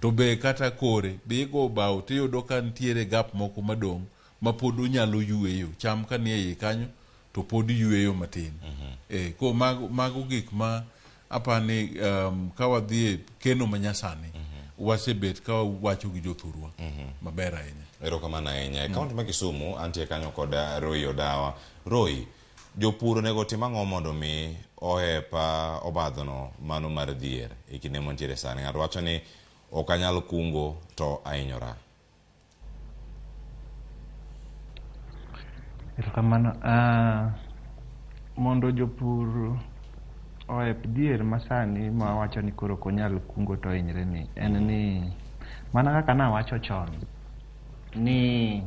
To be kata kore, be igo bao tiyudo ka nitiere gap moko madong' ma pod onyalo yueyo. Cham ka nie iye kanyo to pod yueyo matin. Ko mago gik ma apani ka wadhi e keno manyasani, wasebet ka wawacho gi jothurwa maber ahinya. Erokamano ahinya. E kaunti ma Kisumu, antie kanyo kod Roy Odawa. Roy, jopur onego tim ang'o mondo mi ohepa obadhono mano mar dhier e kinde mantiere sani? Ng'ato wacho ni ok anyal kungo to ahinyora. Erokamano. Mondo jopur oep dhier masani mawacho ni koro ok onyal kungo to ohinyre ni, en ni mana kaka nawacho chon ni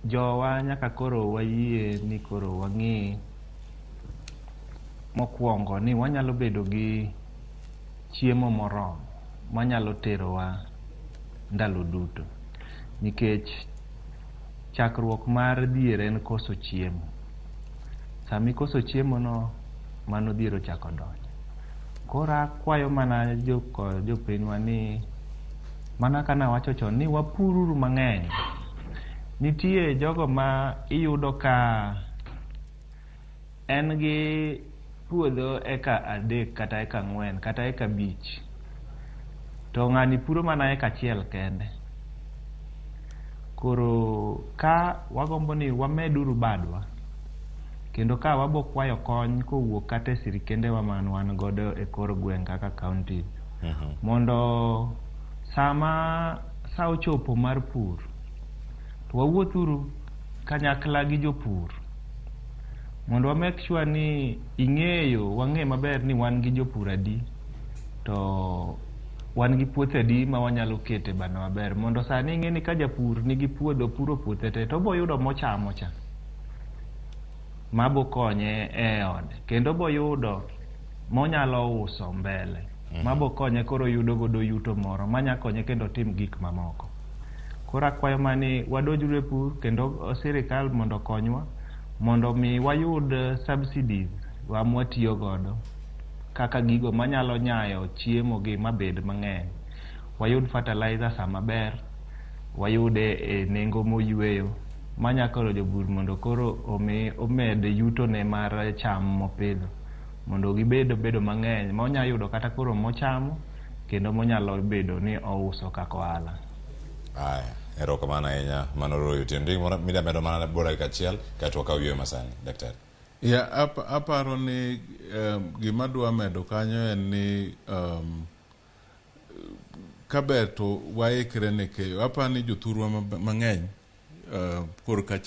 jowa nyaka koro wayie ni koro wang'i mokwongo ni wanyalo bedo gi chiemo moromo manyalo terowa ndalo duto, nikech chakruok mar dhier en koso chiemo. Sama ikoso chiemo no, mano dhier ochako donjo. Koro akwayo mana jopinywa ni mana kaka nawacho chon ni wapururu mang'eny. Nitie jogo ma iyudo ka en gi puodho eka 3 kata eka 4 kata eka 5, to ng'ani puro mana eka 1 kende. Koro ka wagombo ni wameduru badwa, kendo ka wabo kwayo kony kowuok kata e sirikendewa man wan godo e kor gweng' kaka county, mondo sama sa ochopo mar pur, to wawuothuru kanyakla gi jopur mondo wa make sure ni ing'eyo, wang'e maber ni wan gi jopur adi, to wan gi puothe adi ma wanyalo kete bana maber, mondo sani ing'e ni ka japur nigi puodho, puro puothe te, to obo yudo mochamo cha mabo konye e ode, kendo obo yudo monyalo uso mbele mabo konye koro yudo godo yuto moro manya konye kendo tim gik mamoko. Koro akwayo mani wadonjuru e pur, kendo sirikal mondo okonywa mondo mi wayud subsidies wa mwatiyo godo kaka gigo manyalo nyayo chiemo gi mabed mang'eny. Wayud fertilizer sama ber, wayude e nengo moyweyo manya koro jopur mondo koro omi omed yutone mar cham mopidho mondo gibed bedo mang'eny monya yudo kata koro mochamo kendo monyalo bedo ni ouso kaka ohala. Aya, erokamano ahinya. Mano Roy Otieno. Nitie gimoro mida medo mana bora dakika achiel kaeto wakaw yueyo masani, daktari. Ya, aparo ni gima dwa medo kanyo en ni kaber to waikre ne keyo. Aparo ni jothurwa mang'eny koro ka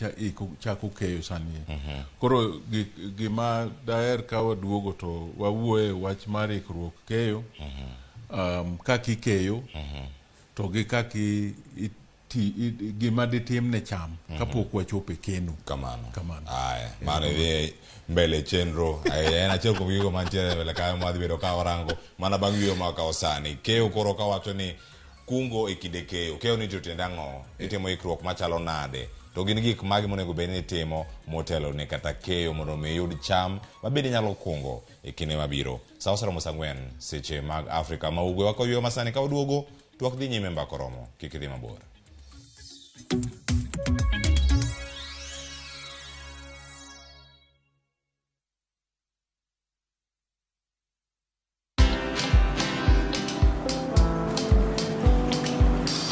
chako keyo sani. Koro gima daher ka waduogo to wawuoye wach mar ikruok keyo, kaka ikeyo, to gi kaka gima ditim ne cham kapok wachopo e keno. Kamano. Kamano. Aya, mano idhi mbele chenro. En achiel kuom gigo mantiere mbele kae mwadhi bedo ka warango mana bang' yueyo ma wakawo sani. Keyo koro kawacho ni kungo e kinde keyo. Keyo ni to tiende ang'o? Itimo ikruok machalo nade? To gin gik mage monego bed ni itimo motelo ne kata keyo mondo mi iyud cham mabende inyalo kungo e kinde mabiro. Sa oseromo sa 4 seche mag Afrika ma Ugwe. Wakawo yueyo masani ka waduogo twak dhi nyime mbaka oromo. Kik idhi mabor.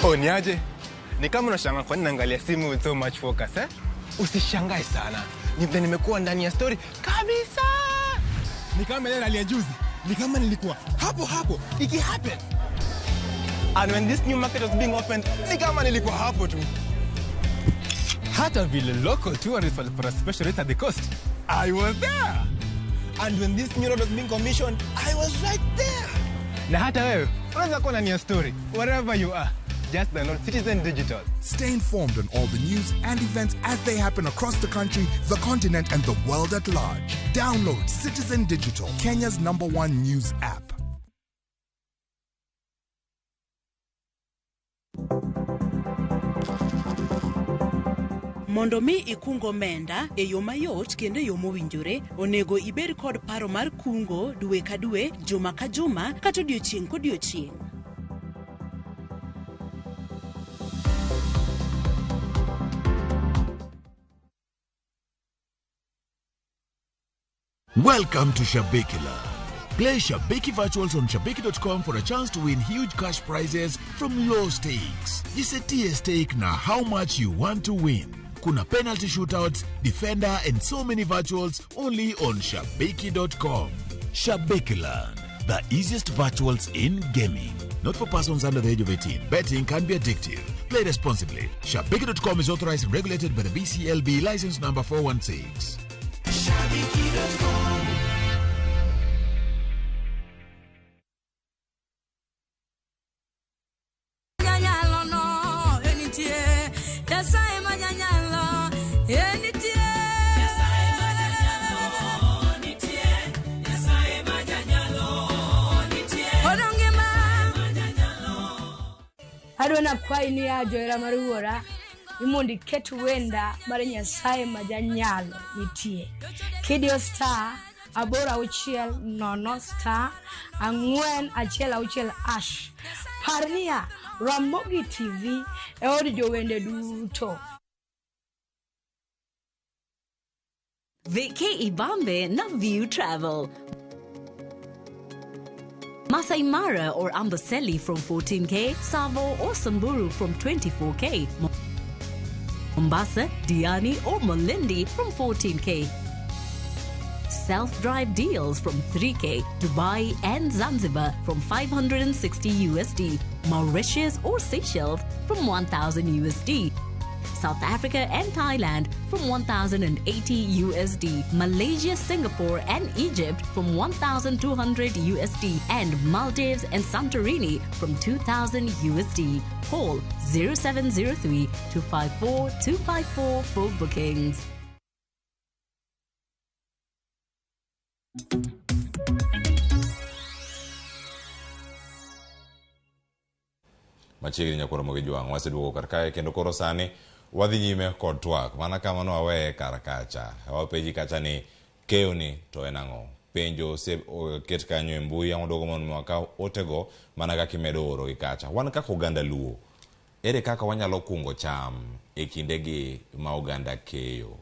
Oh, niaje? Ni kama unashangaa kwa nini naangalia simu with so much focus, eh? Usishangae sana. Ni vile nimekuwa ndani ya story kabisa. Ni kama ile rally ya juzi. Ni kama nilikuwa hapo hapo iki happen. And when this new market was being opened, ni kama nilikuwa hapo tu. Hata vile local tourists walipata special rate at the coast, I was there. And when this new road was being commissioned, I was right there. Na hata wewe unaweza kuwa ndani ya story wherever you are. Just download Citizen Digital. Stay informed on all the news and events as they happen across the country, the continent, and the world at large. Download Citizen Digital, Kenya's #1 news app. Mondo mi ikung omenda e yo mayot kendo e yo mowinjore, onego ibed kod paro mar kungo dwe ka dwe, juma ka juma, kata odiochieng' kodiochieng'. Welcome to Shabiki Land. Play Shabiki Virtuals on Shabiki.com for a chance to win huge cash prizes from low stakes. Jisetie stake na how much you want to win. Kuna penalty shootouts, defender, and so many virtuals only on Shabiki.com. Shabiki Land, the easiest virtuals in gaming. Not for persons under the age of 18. Betting can be addictive. Play responsibly. Shabiki.com is authorized and regulated by the BCLB license number 416. Janyalo no enitie Nyasaye ma janyalo enitie Nyasaye ma janyalo nitie Nyasaye ma janyalo nitie Odongima Adwa nakwayi niya johera mar wuora ni mondo iket wenda mar Nyasaye ma janyalo nitie. Kidiyo star 8 6 0 star 4 1 6 hash. Par niya Ramogi TV e od jowende duto. Vacay Ibambe na View Travel. Masai Mara or Amboseli from 14K, Savo or Samburu from 24K, Mombasa, Diani or Malindi from 14K. Self-drive deals from 3K, Dubai and Zanzibar from 560 USD, Mauritius or Seychelles from 1000 USD. South Africa and Thailand from 1080 USD, Malaysia, Singapore and Egypt from 1200 USD, and Maldives and Santorini from 2000 USD. Call 0703 254 254 for bookings. Machiegni nyakwar Ramogi Jwang' waseduogo kar kae kendo koro sani wadhi nyime kod twak mana kama ne waweye kar kacha. Wapenji kacha ni keyo ni to en ang'o? Penjo oseket kanyo e mbui ang' waduogo mondo wakaw otego mana kaka imedo oro gi kacha. Wan kaka oganda Luo, ere kaka wanyalo kungo cham e kindegi ma oganda keyo?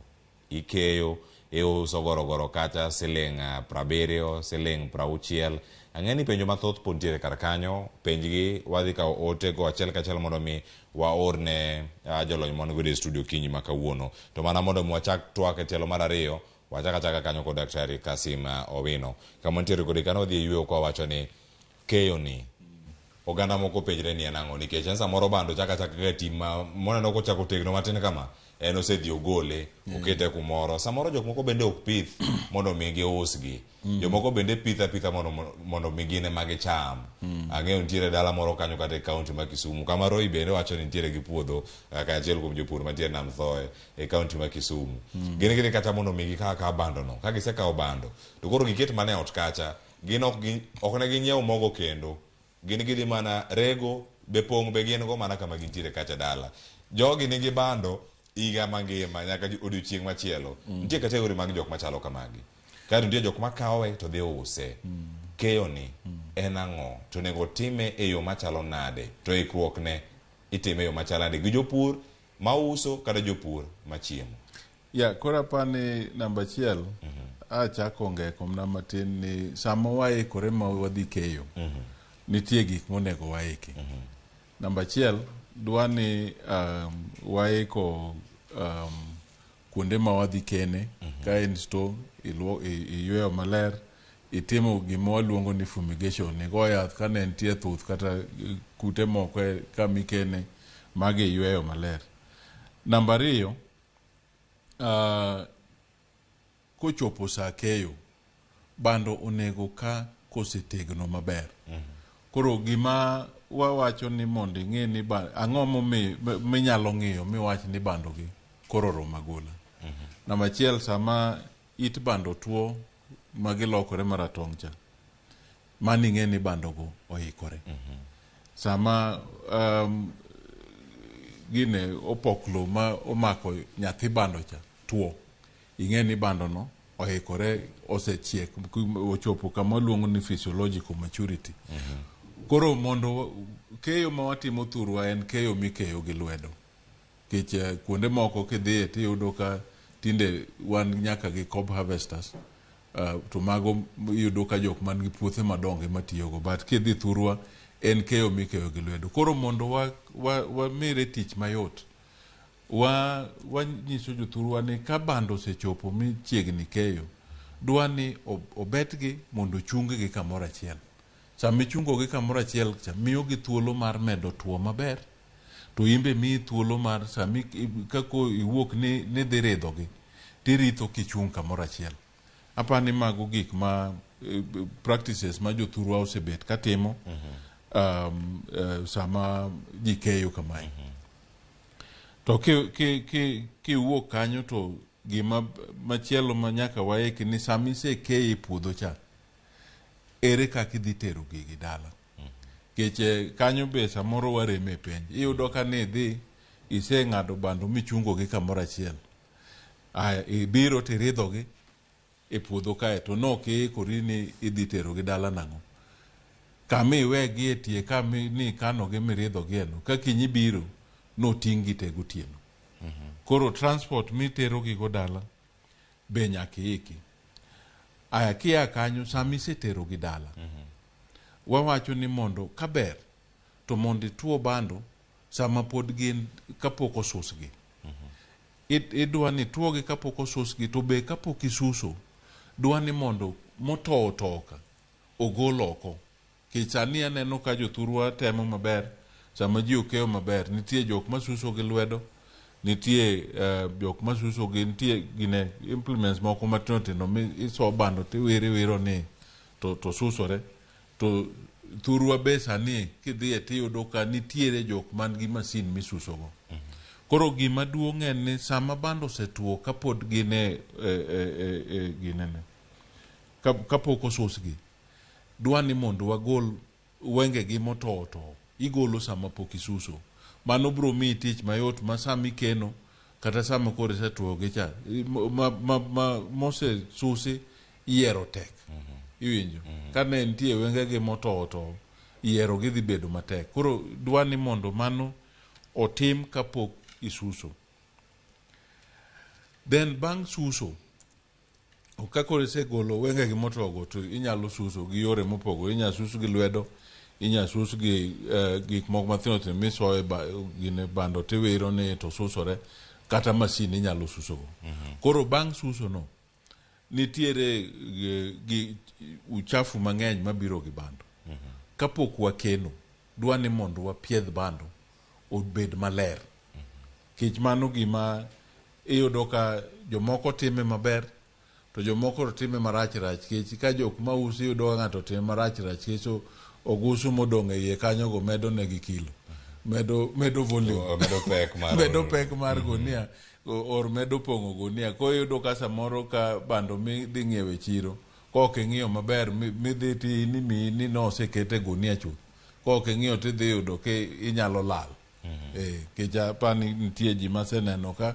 Ikeyo, iuso gorogoro kacha siling 70, siling 60. Ang'e ni penjo mathoth pod nitiere kar kanyo, penjgi wadhi kawo otego achiel kachiel mondo mi waor ne jolony ma wan godo e studio kinyi ma kawuono. To mana mondo mi wachak twak e tielo mar ariyo, wachak achaka kanyo kod Daktari Kasim Owino. Kama wantiere kode kanyo wadhi e yweyo kwa wacho ni keyo ni oganda moko penjre ni en ang'o nikech en samoro bando chako achaka ga ti ma moneno kochako tegno matin kama en osedhi ogole okete kumoro. Samoro jok moko bende ok pith mondo mi giusgi. Jomoko bende pitho apitha mondo mi gin ema gicham. Ang'eyo nitiere dala moro kanyo kata e kaunti ma Kisumu kama Roy bende wacho ni nitiere gi puodho kaka achiel kuom jopur mantiere Nam Thoe e kaunti ma Kisumu. Gin gidhi kata mondo mi gikaw akawa bando no. Ka gisekawo bando to koro giket mana e ot kacha gin ok ne ginyiew mogo kendo. Gin gidhi mana rego be pong' be gin go mana kama gintiere kacha dala. Jogi nigi bando higa mangima nyaka odiochieng' machielo. Nitie kategori mag jok machalo kamagi. Kaeto nitie jok makawe to dhi use. Keyo ni en ang'o? To onego time e yo machalo nade? To ikruok ne itime e yo machalo nade? Gi jopur mauso kata jopur machiemo. Ya, koro apani namba achiel, achako ngeko mana matin ni sama waikore ma wadhi keyo, nitie gik monego waiki. Namba achiel, dwa ni waiko kuonde ma wadhi kene, ka en store, iyweyo maler, itimo gima waluongo ni fumigation, igo yath ka ne nitie thuth kata kute moko e kama ikene, magi iyweyo maler. Namba ariyo, kochopo saa keyo, bando onego ka kosetegno maber. Koro gima wawacho ni mondo ing'e ni ang'o minyalo ng'iyo miwach ni bando gi koro oromo agola. Namba achiel, sama it bando tuo ma gilokore maratong' cha, mano ing'e ni bando go oikore. Sama gine opoklo ma omako nyathi bando cha tuo, ing'e ni bando no oikore, osechiek, ochopo kama waluongo ni physiological maturity. Koro mondo keyo ma watimo thurwa en keyo mikeyo gi lwedo. Nikech kuonde moko kidhiye tiyudo ka tinde wan nyaka gi cob harvesters, to mago iyudo ka jok man gi puothe madongo ema tiyogo. But kidhi thurwa en keyo mikeyo gi lwedo. Koro mondo wamire tich mayot, wanyiso jothurwa ni ka bando osechopo michiegni keyo, dwa ni obetgi mondo ochung-gi kamoro achiel. Sama ichungogi kamoro achiel cha miyogi thuolo mar medo tuo maber, to in be miyi thuolo mar sami kako iwuok ni nidhi ridhogi, tiritho kichung' kamoro achiel. Apani mago gik ma practices ma jothurwa osebet katimo sama ji keyo kamae. To kiwuok kanyo to gima machielo ma nyaka waiki ni sama isekeyo e puodho cha, ere kaka idhi tero gigi dala. Nikech kanyo be samoro wareme e penj. Iyudo ka ni idhi iseng'ado bando michungogi kamoro achiel. Aya, ibiro tiridhogi e puodho kae to nok iikori ni idhi terogi dala nang'o. Kama iwegi e tie kama ni ikanogi miridhogie no, ka kiny ibiro noting' gi te gotieno. Koro transport miterogigo dala be nyaka iiki. Aya, kia kanyo sama iseterogi dala, wawacho ni mondo kaber to mondo ituo bando sama pod gin kapok osusgi. Idwa ni ituogi kapok osusgi, to be kapok isuso, dwa ni mondo motowo towo ka ogol oko. Nikech sani aneno ka jothurwa temo maber, sama ji okeyo maber, nitie jok masuso gi lwedo, nitie jok masuso gi nitie gine implements moko matindo tindo mi iso bando tiwiro iwiro ni to susore. To thurwa be sani kidhiye tiyudo ka nitiere jok man gi masin misusogo. Koro gima duong' en ni sama bando osetuo kapod gin e ginene, kapok osusgi, dwa ni mondo wagol wengegi motowo towo, igolo sama pok isuso. Mano biro miyi tich mayot ma sama ikeno kata sama koro isetuogi cha, mosesusi yiero tek. Iwinjo? Ka ne nitie wengegi motowo towo, yiero gi dhi bedo matek. Koro dwa ni mondo mano otim kapok isuso. Then bang' suso, ka koro isegolo wengegi motowogo to inyalo suso gi yore mopogore. Inyalo sus gi lwedo, inyalo sus gi gik moko mathindo thindo misoye gine bando tiwiro ni to susore, kata masin inyalo susogo. Koro bang' suso no, nitiere gi uchafu mang'eny mabiro gi bando. Kapok wakeno, dwa ni mondo wapiedh bando obed maler. Nikech mano gima iyudo ka jomoko time maber, to jomoko to time marach rach. Nikech ka jok mauso iyudo ka ng'ato time marach rach, nikech ogusu modong' e iye kanyo go medo negi kilo. Medo volume. Medo pek mar medo pek mar gunia or medo pong'o gunia. Koro iyudo ka samoro ka bando midhi ng'iewo e chiro, kok ing'iyo maber midhi ti ni miyi ni nosekete e gunia chuth. Kok ing'iyo tidhi yudo ka inyalo lal. Nikech apani nitie ji maseneno ka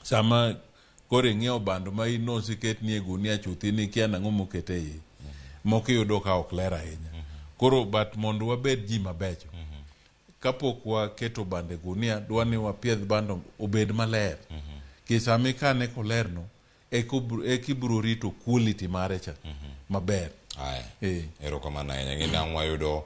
sama koro ing'iewo bando ma in noseketni e gunia chuth in ikia nang'o moket e iye. Moko iyudo ka ok ler ahinya. Koro but mondo wabed ji mabecho, kapok waketo bando e gunia, dwa ni wapiedh bando obed maler. Nikech sama ikane koler no, eka ibiro rito quality mare cha maber. Aya. Erokamano ahinya. Ng'e ang' wayudo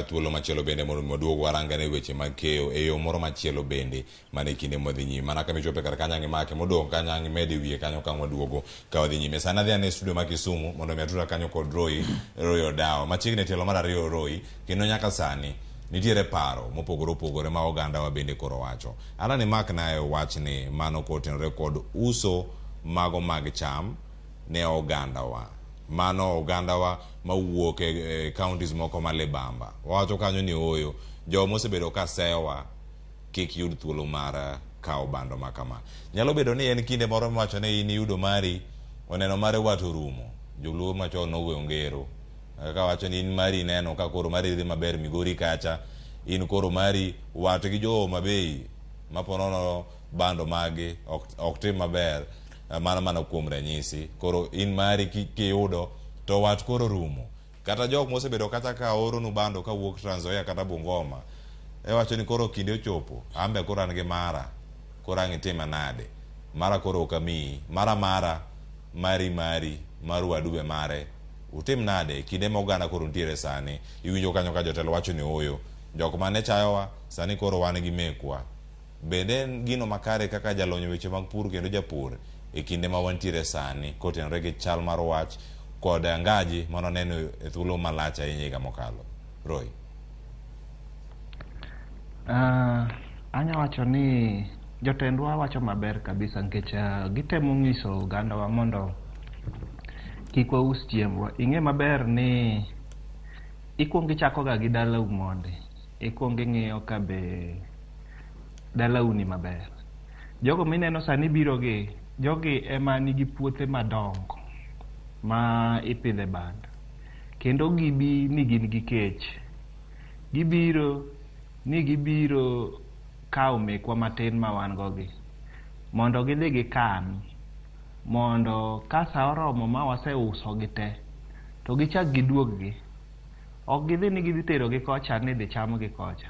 thuolo machielo bende mondo mi waduog warangane weche mag keyo e yo moro machielo bende mana e kinde mwadhi nyime. Mana kama ichope kar kanyo ang' imake, modong' kanyo ang' imede wiye kanyo ka ang' waduogo ka wadhi nyime. Sani adhi ane e studio ma Kisumu mondo mi atudra kanyo kod Roy Odawo. Machiegni e tielo mar ariyo Roy, kendo nyaka sani nitiere paro mopogore opogore ma oganda wa bende koro wacho. An imak naye wachni mano kotenore kod uso mago mag cham ne ogandawa. Mano ogandawa mawuok e counties moko ma libamba. Wawacho kanyo ni ooyo, joma osebedo ka seyowa kik yud thuolo mar kawo bando ma kama. Nyalo bedo ni en kinde moro miwacho ni in iyudo mari, oneno mare wat orumo. Joluo machon nogoyo ngero. Kaka wacho ni in mari ineno ka koro mari dhi maber Migori kacha, In koro mari wat gi jo Homa Bay ma ponono bando magi ok tim maber mana mana kuom ranyisi. Koro in mari kiyudo to wat koro rumo. Kata jok mosebedo kata ka oronu bando kawuok Trans Nzoia kata Bungoma, iwacho ni koro kinde ochopo, an be koro an gi mara, koro ang' itima nade? Mara koro ok amiyi, mara mara, mari mari, mar wadu be mare. Utim nade kinde ma oganda koro nitiere sani? Iwinjo kanyo ka jotelo wacho ni ooyo, jok mane chayowa sani koro wan gi mekwa. Bende en gino makare kaka jalony e weche mag pur kendo japur e kinde ma wantiere sani kotenore gi chal mar wach kod angaji mane waneno e thuolo malach ahinya higa mokalo? Roy. Anya wacho ni jotendwa wacho maber kabisa nikech gitemo nyiso ogandawa mondo kik waus chiembwa. Ing'e maber ni ikuongo ichakoga gi dalau mondi. Ikuongo ing'iyo ka be dalau ni maber. Jogo mineno sani biro gi, jogi ema nigi puothe madongo ma ipidhe bando. Kendo gibi ni gin gi kech. Gibiro ni gibiro kawo mekwa matin ma wan go gi mondo gidhi gikan, mondo ka sa oromo ma waseuso gi te to gichak giduog gi. Ok gidhi ni gidhi tero gi kocha ni idhi cham gi kocha.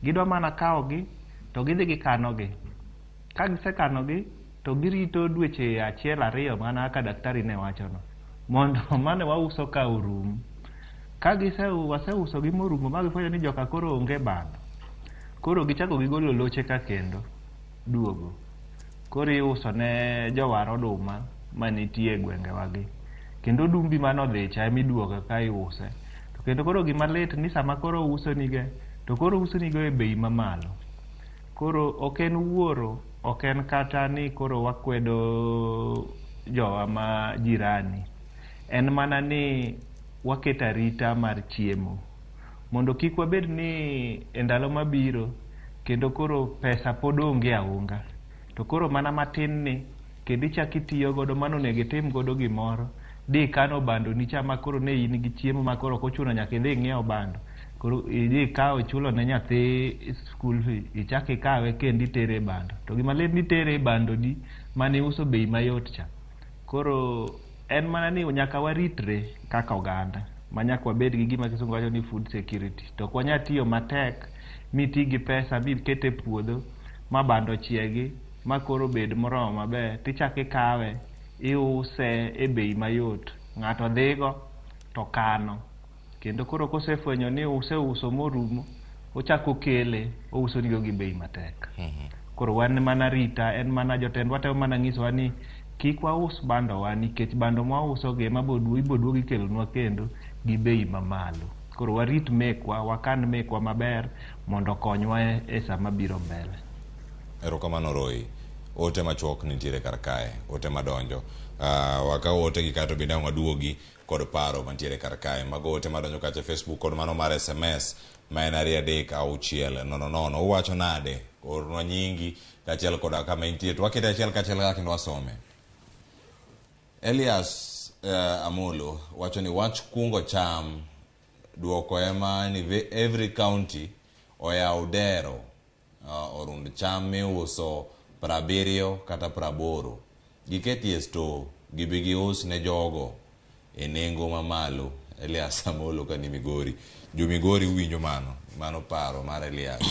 Gidwa mana kawo gi to gidhi gikano gi. Ka gisekano gi to girito dweche achiel ariyo mana kaka daktari ne wachono mondo mane wauso ka orum. Ka waseuso gi morumo ma gifwenyo ni joka koro onge bando, koro gichako gigolo loche ka kendo duogo. Koro iuso ne jowar oduma manitie e gwengewa gi. Kendo odumbi manodhi cha emiduogo ka iuse. To kendo koro gima lit ni sama koro uso nige, to koro uso nigo e bei mamalo. Koro ok en wuoro, ok en kata ni koro wakwedo jowa ma jirani. En mana ni waketo arita mar chiemo mondo kik wabed ni e ndalo mabiro kendo koro pesa pod onge aunga. To koro mana matin ni kendo ichak itiyo godo mano onego itim godo gimoro. Di ikano bando ni cha ma koro ne in gi chiemo ma koro ok ochuno nyaka idhi ing'iew bando. Koro idhi ikaw ichulo ne nyathi school fee, ichak ikawe kendo itere e bando. To gima lit ni itere e bando di mane iuso bei mayot cha. Koro en mana ni nyaka waritre kaka oganda ma nyaka wabed gi gima kisungu wacho ni food security. To ok wanyal tiyo matek miti gi pesa miket e puodho ma bando chiegi ma koro bed moromo maber tichak ikawe iuse e bei mayot. Ng'ato dhigo to kano. Kendo koro kosefwenyo ni useuso morumo, ochako okele ouso nigo gi bei matek. Koro wan mana rita, en mana jotendwa temo mana nyisowa ni kik waus bandowa nikech bando mwauso gi ema ibo duogo ikelonwa kendo gi bei mamalo. Koro warit mekwa, wakan mekwa maber mondo okonywa e sama biro mbele. Erokamano Roy. Ote machuok nitiere kar kae, ote madonjo. Wakaw ote gi kato bende ang' waduogi kod paro mantiere kar kae. Mago ote madonjo kacha e Facebook kod mano mar SMS ma en 2 3 6 0 0. Uwacho nade? Ornwa nyingi kaachiel koda kama intie to wakete achiel kachiel kaka kendo wasome. Elias Amolo wacho ni wach kungo cham duoko ema ni every county oyaw dero orund cham miuso 70 kata 80. Giketie store gibi gius ne jogo e nengo mamalo. Elias Amolo ka ni Migori. Jo Migori uwinjo mano. Mano paro mar Elias.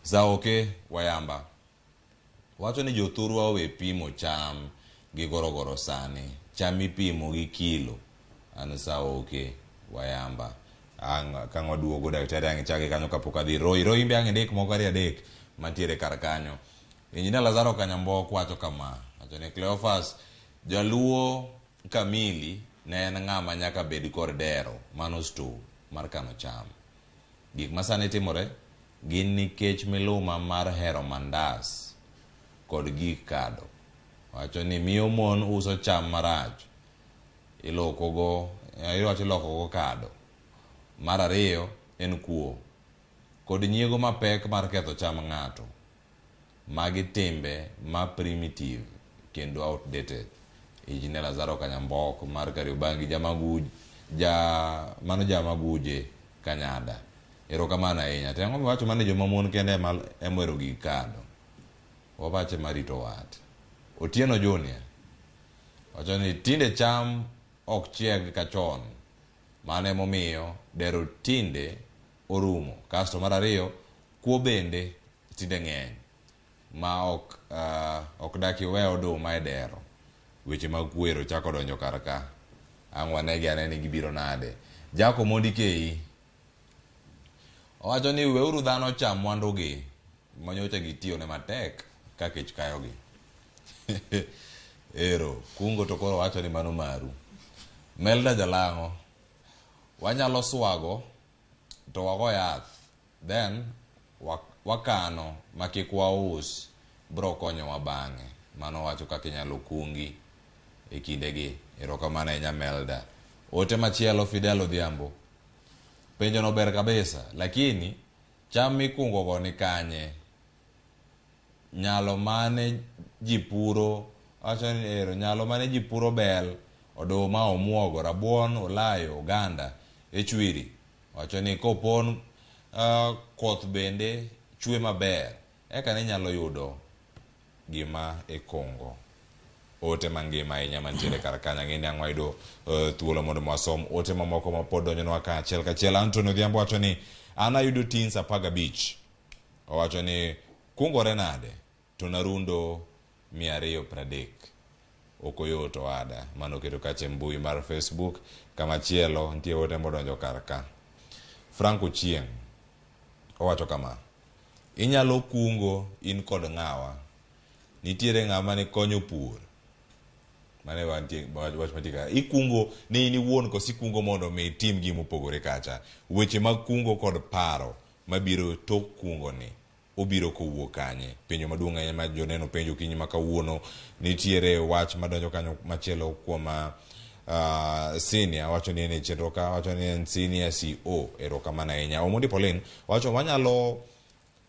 Zaoke Wayamba wacho ni jothurwa owe pimo cham gi gorogoro sani. Cham ipimo gi kilo. An Saoke Wayamba. Ang' ka waduogo daktari ang' ichake kanyo kapok adhi. Roy, Roy imbe ang' indik moko 2 3 mantiere kar kanyo. Injinia Lazaro Kanyambok wacho kama. Wacho ni Cleophas jaluo kamili ne en ng'ama nyaka bed kod dero mano store mar kano cham. Gik ma sani timore gin nikech miluma mar hero mandas kod gik kado. Wacho ni miyo mon uso cham marach ilokogo, iwacho ilokogo kado. Mar ariyo en kuo kod nyiego mapek mar ketho cham ng'ato. Magi timbe ma primitive kendo outdated. Injinia Lazaro Kanyambok mar Kariobangi mano Jamaguje Kanyada. Erokamano ahinya. To ang'o miwacho mana ni joma mon kende ema ema ohero gig kado? Wapache mar rito wat. Otieno Junior wacho ni tinde cham ok chieg ka chon. Mano emomiyo dero tinde orumo. Kasto mar ariyo, kuo bende tinde ng'eny ma ok ok dak iwe oduma e dero. Weche mag kuo ero chako donjo kar ka. Ang' wanegi ane ni gibiro nade. Jack Omondi Kei owacho ni weuru dhano ocham mwandugi manyocha gitiyone matek ka kech kayogi. Ero, kungo to koro wacho ni mano maru. Melda Jalang'o, wanyalo swago to wago yath then wakano ma kik waus bro konyowa bang'e. Mano wacho kaka inyalo kungi e kindegi. Erokamano ahinya Melda. Ote machielo Fidel Odhiambo. Penjo no ber kabisa, lakini cham mikungo go ni kanye? Nyalo mane ji puro, wacho ni ero, nyalo mane ji puro bel, oduma, omuogo, rabuon, olayo, oganda, e chwiri. Wacho ni kopon koth bende chwe maber, eka ne nyalo yudo gima ikungo. Ote mangima ahinya mantiere kar kanyo. Ang'e ni ang' wayudo thuolo mondo wasom ote mamoko ma pod donjonwa ka achiel kachiel. Anthony Odhiambo wacho ni an ayudo tins 15. Owacho ni kungore nade to narundo 230. Ok oyot owada. Mano oketo kacha e mbui mar Facebook. Kamachielo nitie ote modonjo kar ka. Frank Ochieng' owacho kama: inyalo kungo in kod ng'awa. Nitiere ng'ama ne konyo pur. Mane wantie wach mantie ka. Ikungo ne in iwuon koso ikungo mondo mi itim gima opogore kacha. Weche mag kungo kod paro mabiro tok kungo ni obiro kowuok kanye? Penjo maduong' ahinya ma joneno penjo okinyi ma kawuono. Nitiere wach madonjo kanyo machielo kuom senior wacho ni en e chenro ka, wacho ni en senior CO. Erokamano ahinya. Omondi Pauline wacho wanyalo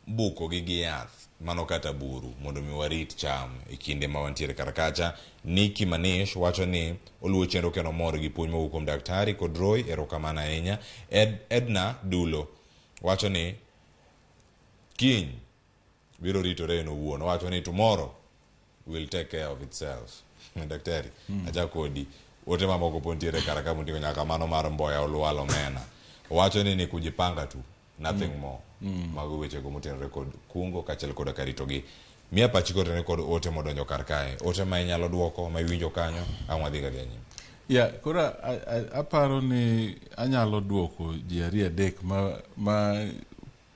buko gi gi yath mano kata buru mondo mi warit cham e kinde ma wantiere kar kacha. Nikki Manish wacho ni oluwo chenro kendo mor gi puonj mowuok kuom daktari kod Roy. Erokamano ahinya. Edna Dulo wacho ni kiny biro ritore en owuon. Owacho ni tomorrow will take care of itself. Daktari, achak kodi. Ote mamoko pod nitiere kar ka moting'o nyaka mano mar Mboya Olwal Omena. Owacho ni kujipanga tu, nothing more. Mago wechego motenore kod kungo kaachiel koda ka ritogi. Miya pachi kotenore kod ote modonjo kar kae. Ote ma inyalo duoko, ma iwinjo kanyo, ang' wadhi gadhi nyime. Ya, koro aparo ni anyalo duoko ji ariyo adek ma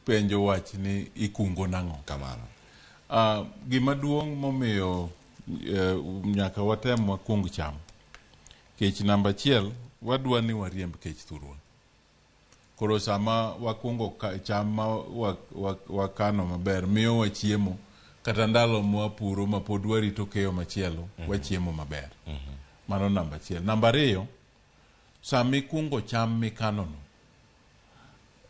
penjo wach ni ikungo nang'o. Kamano. Gima duong' momiyo nyaka watem wakung cham. Kech namba achiel, wadwa ni wariemb kech thurwa. Koro sama wakungo cham ma wakano maber, miyowa chiemo, kata ndalo mwapuro ma pod warito keyo machielo, wachiemo maber. Mano namba achiel. Namba ariyo, sama ikungo cham mikano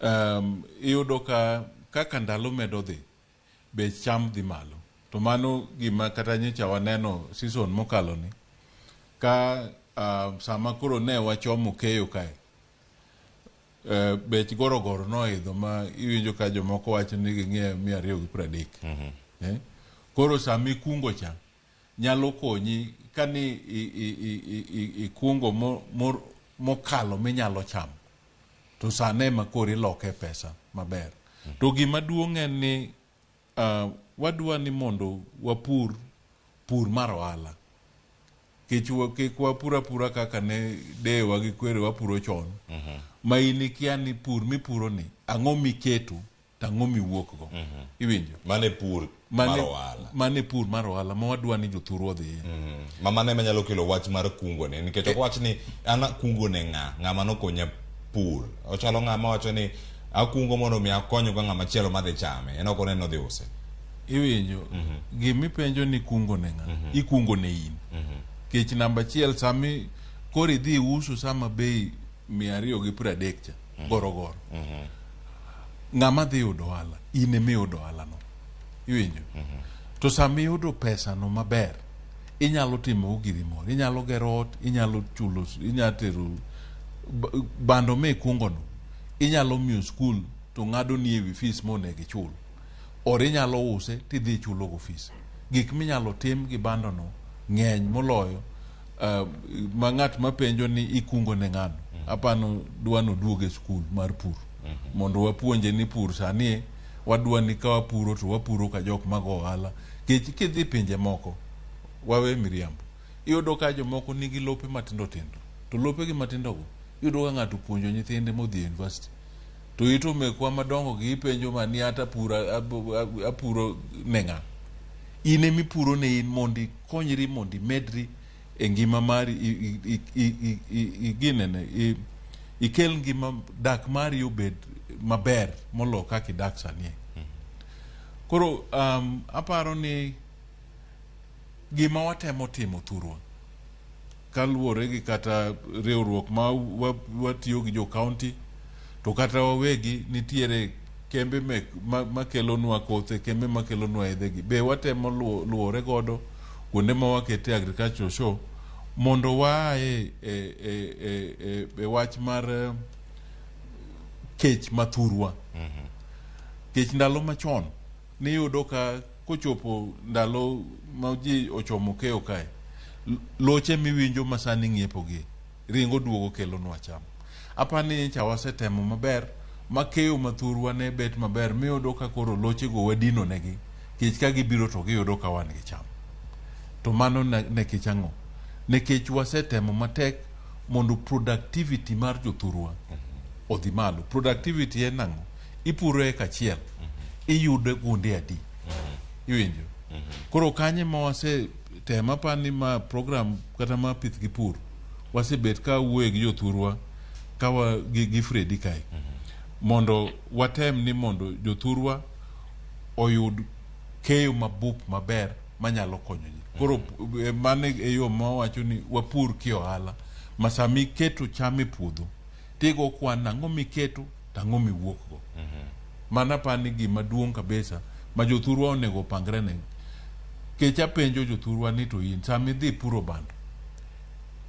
no, iyudo ka kaka ndalo medo dhi, bech cham dhi malo. To mano gima kata nyocha waneno season mokalo ni, ka sama koro ne wachomo keyo kae, bech gorogoro noidho ma iwinjo ka jomoko wacho ni ging'iewe 230. Koro sama ikungo cha, nyalo konyi kani ikungo mokalo minyalo chamo, to sane ema koro iloke pesa maber. To gima duong' en ni wadwa ni mondo wapur pur mar ohala. Kik wapur apura kaka ne deyewa gi kwerewa puro chon. Ma in ikia ni pur mipuro ni, ang'o miketo to ang'o miwuok go. Iwinjo? Mane pur mar ohala. Mane pur mar ohala ma wadwa ni jothurwa odhiye. Ma mano ema nyalo kelo wach mar kungo ni. Nikech ok wach ni an akungo ne ng'a, ng'ama nokonya pur. Ochalo ng'ama wacho ni akungo mondo mi akonygo ng'ama chielo madhi chame. En ok oneno odhi use. Iwinjo? Gimipenjo ni kungo ne ng'a? Ikungo ne in. Kech namba achiel sami koro idhi uso sama bei 230 cha, gorogoro. Ng'ama dhi yudo ohala, in ema iyudo ohala no. Iwinjo? To sama iyudo pesa no maber, inyalo timo giri moro, inyalo gero ot, inyalo chulo, inyalo tero bando mikungo no, inyalo miyo skul to to ng'adoni ewi fees monego ichul. Or inyalo use tidhi ichulogo fees. Gik minyalo tim gi bando no ng'eny moloyo ma ng'at mapenjo ni ikungo ne ng'ano. Apano dwa noduog e skul mar pur. Mondo wapuonje ni pur sani wadwa ni ka wapuro to wapuro ka jok mago ohala. Kech kidhi pinje moko, wawe miriambo. Iyudo ka jomoko nigi lope matindo tindo. To lopegi matindo go, iyudo ka ng'ato opuonjo nyithinde modhi e university. To ito mekwa madongo gi ipenjo ma ni ata pura apuro ne ng'a. In emipuro ne in mondo ikonyri mondo imedri e ngima mari iginene ikel ngima dak mari obed maber molo kaka idak sani. Koro aparo ni gima watemo timo thurwa kaluwore gi kata riwruok ma watiyo gi jo county to kata wawegi nitiere kembe makelonwa kothe, kembe makelonwa yedhe gi be watemo luwore godo kuonde ma wakete agricultural show mondo waaye e wach mar kech mathurwa. Kech ndalo machon niyudo ka kochopo ndalo ma ji ochomo keyo kae, loche miwinjo masani ng'iepo gi ringo duogo kelonwa cham. Apani nyicha wasetemo maber ma keyo mathurwa ne bet maber miyudo ka koro loche go wadino negi kech ka gibiro to giyudo ka wan gi cham. To mano nekech ang'o? Nekech wasetemo matek mondo productivity mar jothurwa odhi malo. Productivity en ang'o? Ipuro eka achiel, iyudo gunde adi? Iwinjo? Koro kanye ma wasetemo apani ma program kata ma pith gi pur wasebet ka wuoye gi jothurwa ka wa gi Fredi kae mondo watem ni mondo jothurwa oyud keyo mabup maber manyalo konyo ji. Koro mano e yo ma wawacho ni wapur ki ohala ma sami keto cham e puodho tigo kwan ang'o miketo to ang'o miwuok go. Mano apani gima duong' kabisa ma jothurwa onego opangre ne. Kech apenjo jothurwa ni to in sama idhi puro bando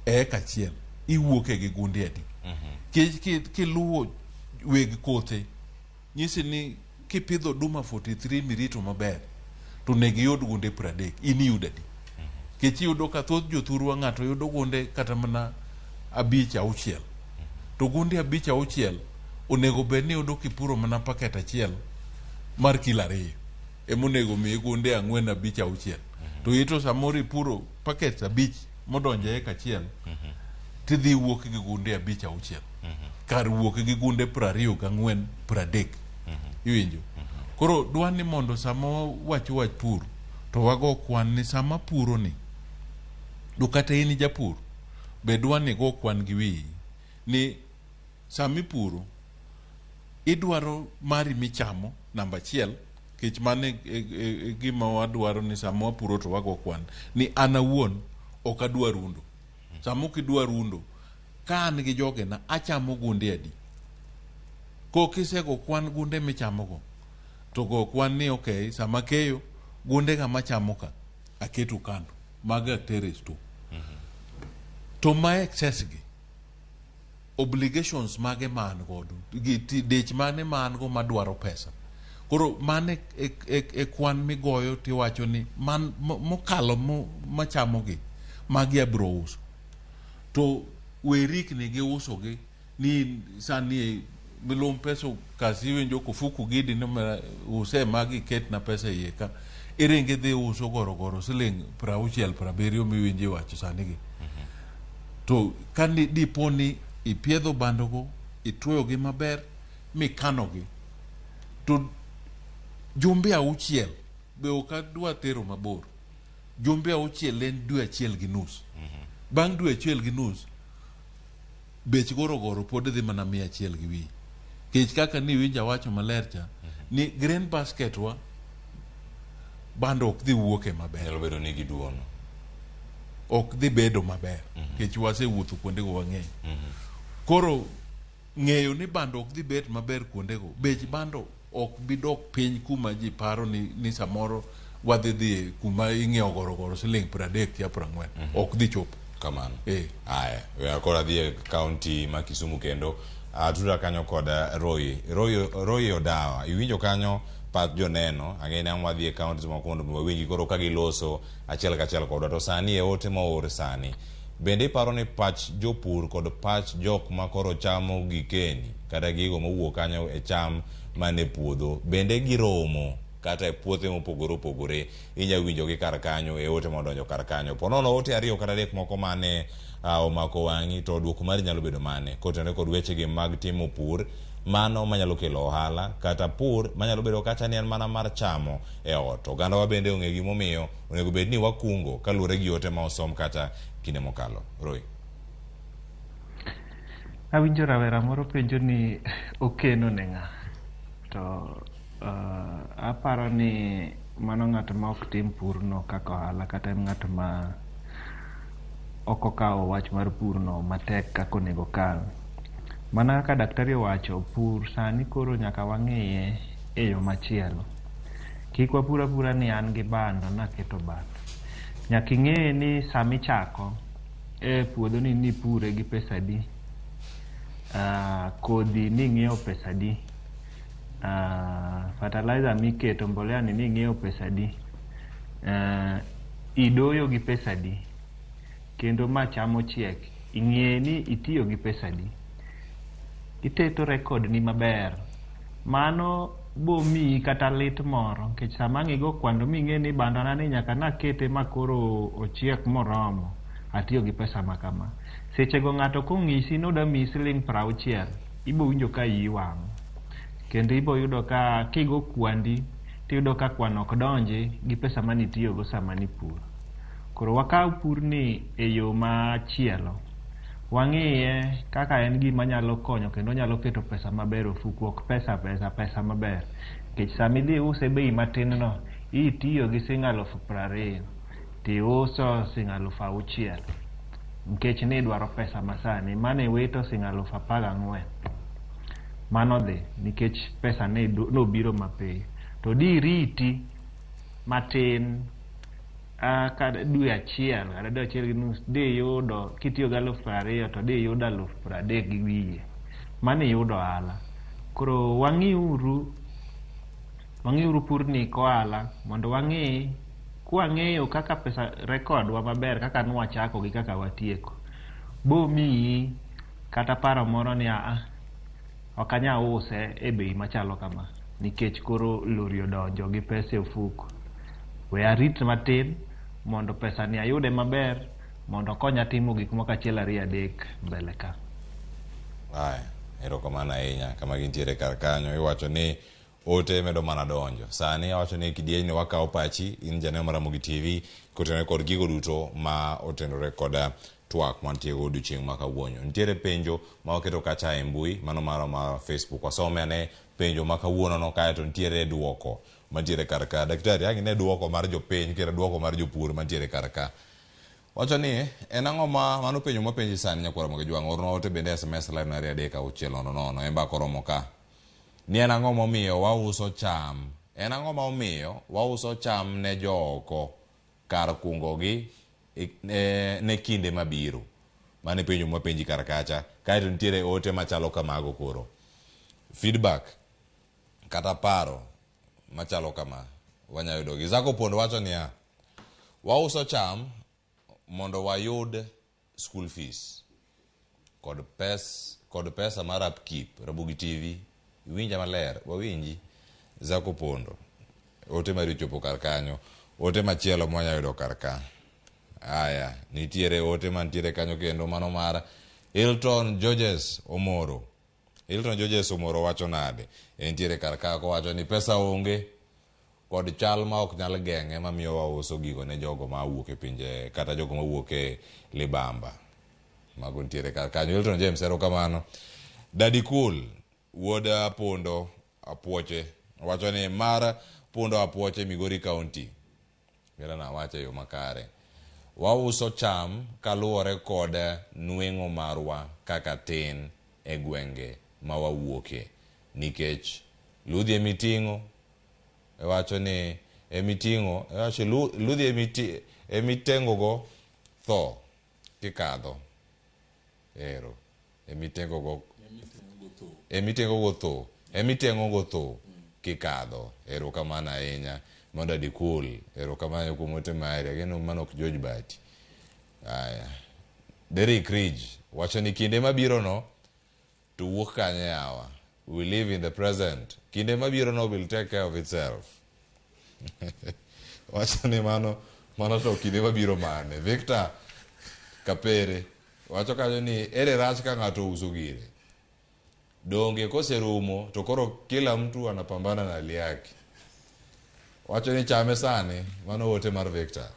e eka achiel iwuok e gi gunde adi? Kech kiluwo weg kothe nyisi ni kipidho oduma 43 mirito maber to onego iyud gunde 30, in iyudo adi? Kech iyudo ka thoth jothurwa ng'ato yudo gunde kata mana 5 6. To gunde 5 6 onego bed ni iyudo kipuro mana paket achiel mar kilo 2 emonego miyi gunde 4 5 6. To ito samoro ipuro paket 5 modonjo e eka achiel tidhi wuok gi gunde 5 6 kar wuok gi gunde 24 30. Iwinjo? Koro dwa ni mondo sama wacho wach pur to wago kwan ni sama puro ni to kata in japur be dwa ni go kwan gi wiyi ni sama ipuro idwaro mari michamo namba 1 kech mano e gima wadwaro ni sama wapuro to wago kwan ni an awuon ok adwa rundo. Sama ok idwa rundo ka an gi jogena achamo gunde adi? Ko kisego kwan gunde michamo go to go kwan ni okay sama keyo gunde ga machamo ka aketo kando maga atere store. To ma excess gi obligations mage ma an godo gi dich mane ma an go madwaro pesa. Koro mano e kwan migoyo tiwacho ni man mokalo machamo gi magi abiro uso. To we rikni gi uso gi ni sani milum pesa kasi iwinjo kofuku gidi ni use magi ketna pesa iye ka iringi dhi uso gorogoro siling 60 70 miwinjo iwacho sani gi. To ka dipo ni ipiedho bandogo itwoyogi maber mikanogi to jumbe 6 be ok adwa tero mabor. Jumbe 6 en dwe 1.5. Bang' dwe 1.5 bech gorogoro pod dhi mana 100 gi wiye. Kech kaka ni winjo awacho maler cha ni grain basket wa bando ok dhi wuoke maber. Nyalo bedo ni giduono. Ok dhi bedo maber. Kech wasewuotho kuondego wang'eny. Koro ng'eyo ni bando ok dhi bet maber kuondego, bech bando ok bi dok piny kuma ji paro ni samoro wadhi dhi kuma ing'iewo gorogoro siling 30 kia 40. Ok dhi chopo. Kamano. Aya, we koro adhi e county ma Kisumu kendo Atuda kanyo kod Roy. Roy, Roy Odawa. Iwinjo kanyo pach joneno. Ang'e ni ang' wadhi e counties moko mondo mi wawinji koro ka giloso achiel kachiel kodwa. To sani e ote moor sani. Bende iparo ni pach jopur kod pach jok ma koro chamo gikeni kata gigo mowuok kanyo e cham man e puodho bende giromo kata e puothe mopogore opogore inya winjogi kar kanyo e ote modonjo kar kanyo. Po nono ote ariyo kata adek moko mane omako wang'i to duoko mari nyalo bedo mane kotenore kod wechegi mag timo pur mano manyalo kelo ohala kata pur manyalo bedo kacha ni en mana mar chamo e ot. Ogandawa bende ong'e gimomiyo onego bed ni wakungo kaluwore gi ote ma osom kata kinde mokalo. Roy. Awinjo rawera moro penjo ni okeno ne ng'a? To aparo ni mano ng'at ma ok tim purno kaka ohala kata en ng'at ma ok okawo wach mar purno matek kaka onego okawe. Mana kaka daktari owacho, pur sani koro nyaka wang'iye e yo machielo. Kik wapur apura ni an gi bando naketo bando. Nyaka ing'e ni samichako e puodho ni nipure gi pesa adi, kodhi ning'iewo pesa adi, fertilizer miketo mbolea ni ning'iewo pesa adi, idoyo gi pesa adi, kendo ma cham ochiek, ing'e ni itiyo gi pesa adi. Iteto record ni maber. Mano bomiyi kata lit moro nikech sama ang' igo kwano ming'e ni bandona ni nyaka nakete ma koro ochiek moromo, atiyo gi pesa ma kama. Sechego ng'ato kong'isi ni odwa miyi siling' 60, ibo winjo ka iyi wang'. Kendo ibo yudo ka kigo kwandi, tiyudo ka kwano ok donji gi pesa manitiyogo sama nipuro. Koro wakaw purni e yo machielo. Wang'iye kaka en gima nyalo konyo kendo nyalo keto pesa maber e ofuku, ok pesa pesa, pesa maber. Nikech sama idhi use bei matin no, itiyo gi siling' 20,000 tiuso siling' 6,000 nikech nidwaro pesa masani, mane iwito siling' 14,000. Mano dhi nikech pesa ne nobiro mapiyo. To diriti matin ka dwe achiel kata dwe achiel gi nus diyudo kitiyo gi 20,000 to diyudo 30,000 gi wiye. Mano iyudo ohala. Koro wang'iuru purni kohala mondo wang'i kwang'eyo kaka pesa record wa maber kaka nwachako gi kaka watieko. Bomiyi kata paro moro ni aa ok anyal use e bei machalo kama nikech koro lori odonjo gi pesa e ofuko. We arit matin mondo pesa ni ayude maber mondo okonya timo gik moko achiel ariyo adek mbele ka. Aya, erokamano ahinya kama gintiere kar kanyo iwacho ni ote medo mana donjo. Sani awacho ni kidieny ni wakawo pachi in janeno mar Ramogi TV kotenore kod gigo duto ma otenore kod twak mantie go odiochieng' ma kawuono. Nitiere penjo ma waketo kacha e mbui mano marwa mar Facebook. Wasome ane penjo ma kawuono no kaeto nitiere duoko mantiere kar ka. Daktari, ang' ine duoko mar jopiny kendo duoko mar jopur mantiere kar ka. Wacho ni en ang'o ma mano penjo mapenji sani nyakwar Ramogi Jwang' ornwa ote bende SMS line 23600 e mbaka oromo ka. Ni en ang'o momiyo wauso cham? En ang'o ma omiyo wauso cham ne jooko kar kungogi ne kinde mabiro? Mano e penjo mwapenji kar kacha. Kaeto nitiere ote machalo kamago koro. Feedback kata paro machalo kama wanyalo yudogi. Zako Pondo wacho niya, wauso cham mondo wayud school fees kod pesa mar upkeep. Ramogi TV, iwinja maler, wawinji. Zako Pondo, ote mari ochopo kar kanyo. Ote machielo mwanyalo yudo kar ka. Aya, nitiere ote mantiere kanyo kendo mano mar Hilton Georges Omoro. Hilton Georges Omoro wacho nade? Entiere kar ka kowacho ni pesa onge kod chal ma ok nyal geng'e mamiyo wauso gigo ne jogo ma wuok e pinje kata jogo ma wuok e libamba. Mago nitiere kar kanyo. Hilton James, erokamano. Daddy Cool, wuod Pondo Apuoche, wacho ni mar Pondo Apuoche, Migori County. Kendo nawacho e yo makare. Wauso cham kaluwore kod nweng'o marwa kaka tin e gwenge ma wawuoke. Nikech ludhi emiting'o, iwacho ni emiting'o, iwacho ludhi emitengo go tho kikadho. Ero. Emitengo go emitengo go tho. Emitengo go tho kikadho. Erokamano ahinya. Mondo adikul. Erokamano kuom ote mari. Ageno mano ok George Bati. Aya. Derek Ridge wacho ni kinde mabiro no to wuok kanye yawa. We live in the present. Kinde mabiro no will take care of itself. Wacho ni mano mano to kinde mabiro mane. Victor Kapere wacho kanyo ni ere rach ka ng'ato ouso gire. Donge koserumo to koro kila mtu anapambana na hali yake. Wacho ni chame sani, mano ote mar Victor.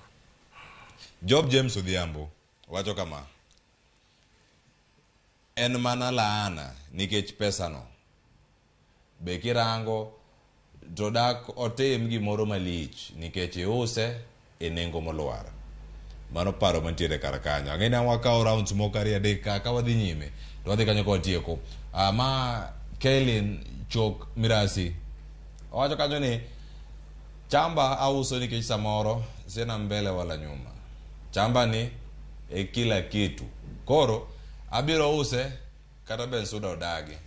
Job James Odhiambo wacho kama. En mana laana nikech pesano. Be kirango to dak otim gimoro malich nikech iuse e nengo molwar. Mano paro mantiere kar kanyo. Ang'e ni wakawo rounds moko ariyo adek ka ka wadhi nyime to wadhi kanyo ka watieko. Ma Kaylin Chok Mirasi owacho kanyo ni chamba auso nikech samoro sina mbele wala nyuma. Chamba ni e kila kitu. Koro abiro use kata Bensuda odagi.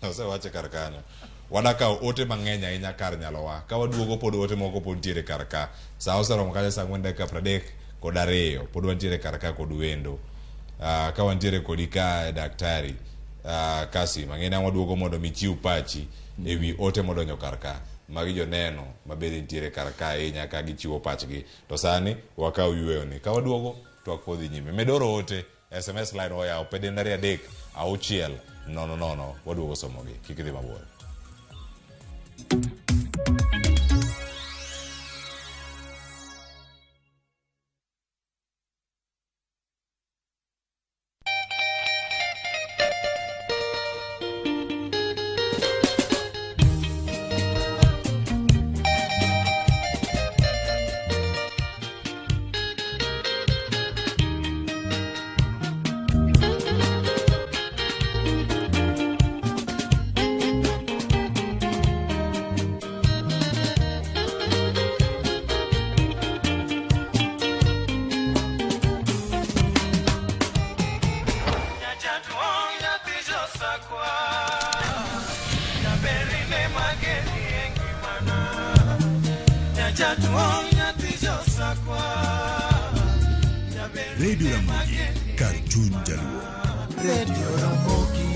Osewache kar kanyo. Wadakawo ote mang'eny ahinya kar nyalowa. Ka waduogo pod ote moko pod nitiere kar ka. Sa oseromo kanyo sa 4:32. Pod wantiere kar ka kod wendo. Ka wantiere kodi ka daktari Kasim, ang'e ni ang' waduogo mondo mi chiw pachi ewi ote modonjo kar ka. Magi joneno mabende nitiere kar ka ahinya ka gichiwo pachgi. To sani wakaw yweyo ni. Ka waduogo twak pod dhi nyime. Med oro ote SMS line oyaw pede 2 3 6 0 0 waduogo somogi. Kik idhi mabor. Radio Ramogi, kar chuny jaluo. Radio Ramogi.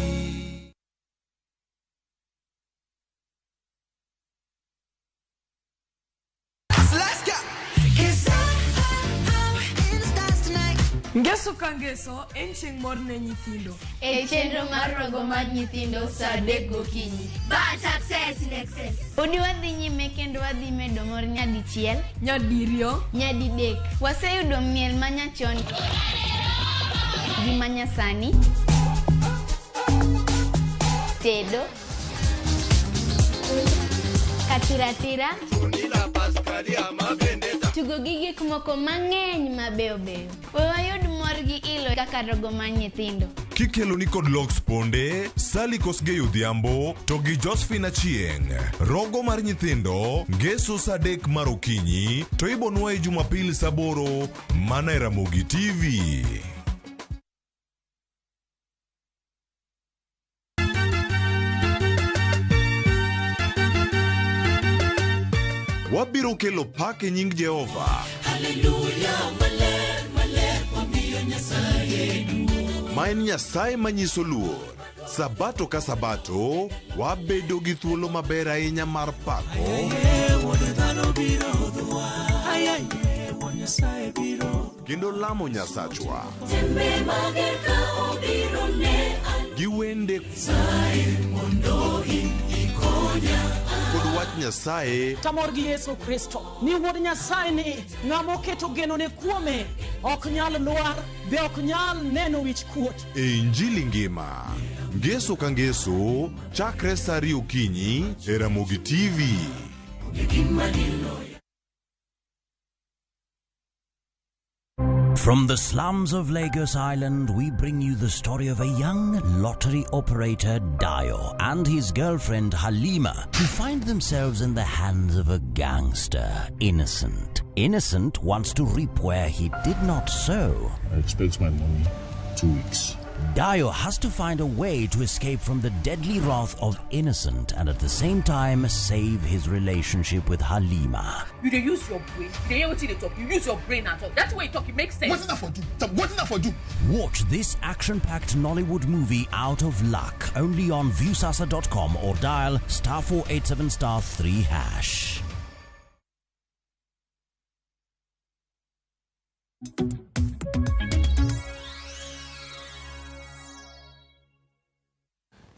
Let's go. Ngeso ka ngeso en chieng' mor ne nyithindo. E chenro mar rogo mar nyithindo saa 3 gokinyi. But success in excess. Podi wadhi nyime kendo wadhi medo mor nyadichiel, nyadiriyo, nyadidek. Waseyudo miel manyachon gi manyasani, tedo, katiratira, tugo gi gik moko mang'eny mabeyo beyo. We wayud mor gi ilo kaka rogo mar nyithindo. Kikelo ni kod Lox Ponde, Sally Kosgei Odhiambo to gi Josephine Achieng'. Rogo mar nyithindo, ngeso saa 3 mar okinyi to ibonwaye Jumapil saa 8 mana e Ramogi TV. Wabiro kelo pak e nying Jehova. Haleluya, maler, maler, wamiyo Nyasaye duong'. Ma en Nyasaye manyiso luor. Sabato ka sabato, wabedo gi thuolo maber ahinya mar pako kendo lamo Nyasachwa gi wende kod wach Nyasaye Tamor gi Yesu Kristo ni wuod Nyasaye ni ng'ama oketo genone kuome ok nyal lwar be ok nyal neno wich kuot. E Injili ngima. Ngeso ka ngeso, chakre saa 2 okinyi e Ramogi TV. From the slums of Lagos Island, we bring you the story of a young lottery operator, Dio, and his girlfriend, Halima, who find themselves in the hands of a gangster, Innocent. Innocent wants to reap where he did not sow. I expect my money 2 weeks. Dayo has to find a way to escape from the deadly wrath of Innocent and at the same time save his relationship with Halima. You dey use your brain. You dey hear wetin you dey talk. You use your brain and talk. That's way you talk. It makes sense. Wetin that for do? Wetin that for do? Watch this action-packed Nollywood movie Out of Luck only on Viusasa.com or dial *487 *3#.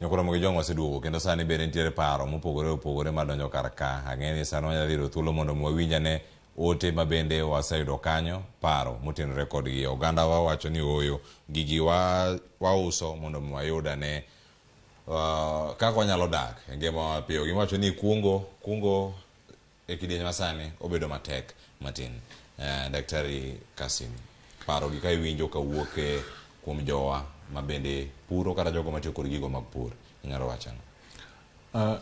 Nyokoro gi jong waseduogo kendo sani bende nitiere paro mopogore opogore madonjo kar ka. Ang'e ni sani wanyalo yudo thuolo mondo mi wawinj ane ote ma bende waseyudo kanyo, paro motenore kodgi. Oganda wa wacho ni ooyo, gigi wauso mondo mi wayud ane kaka wanyalo dak e ngima mapiyo. Giwacho ni kungo e kidieny masani obedo matek matin. Daktari Kasim, paro gi ka iwinjo kawuok kuom jowa ma bende puro kata jogo matiyo kod gigo mag pur, inyalo wacho ang'o?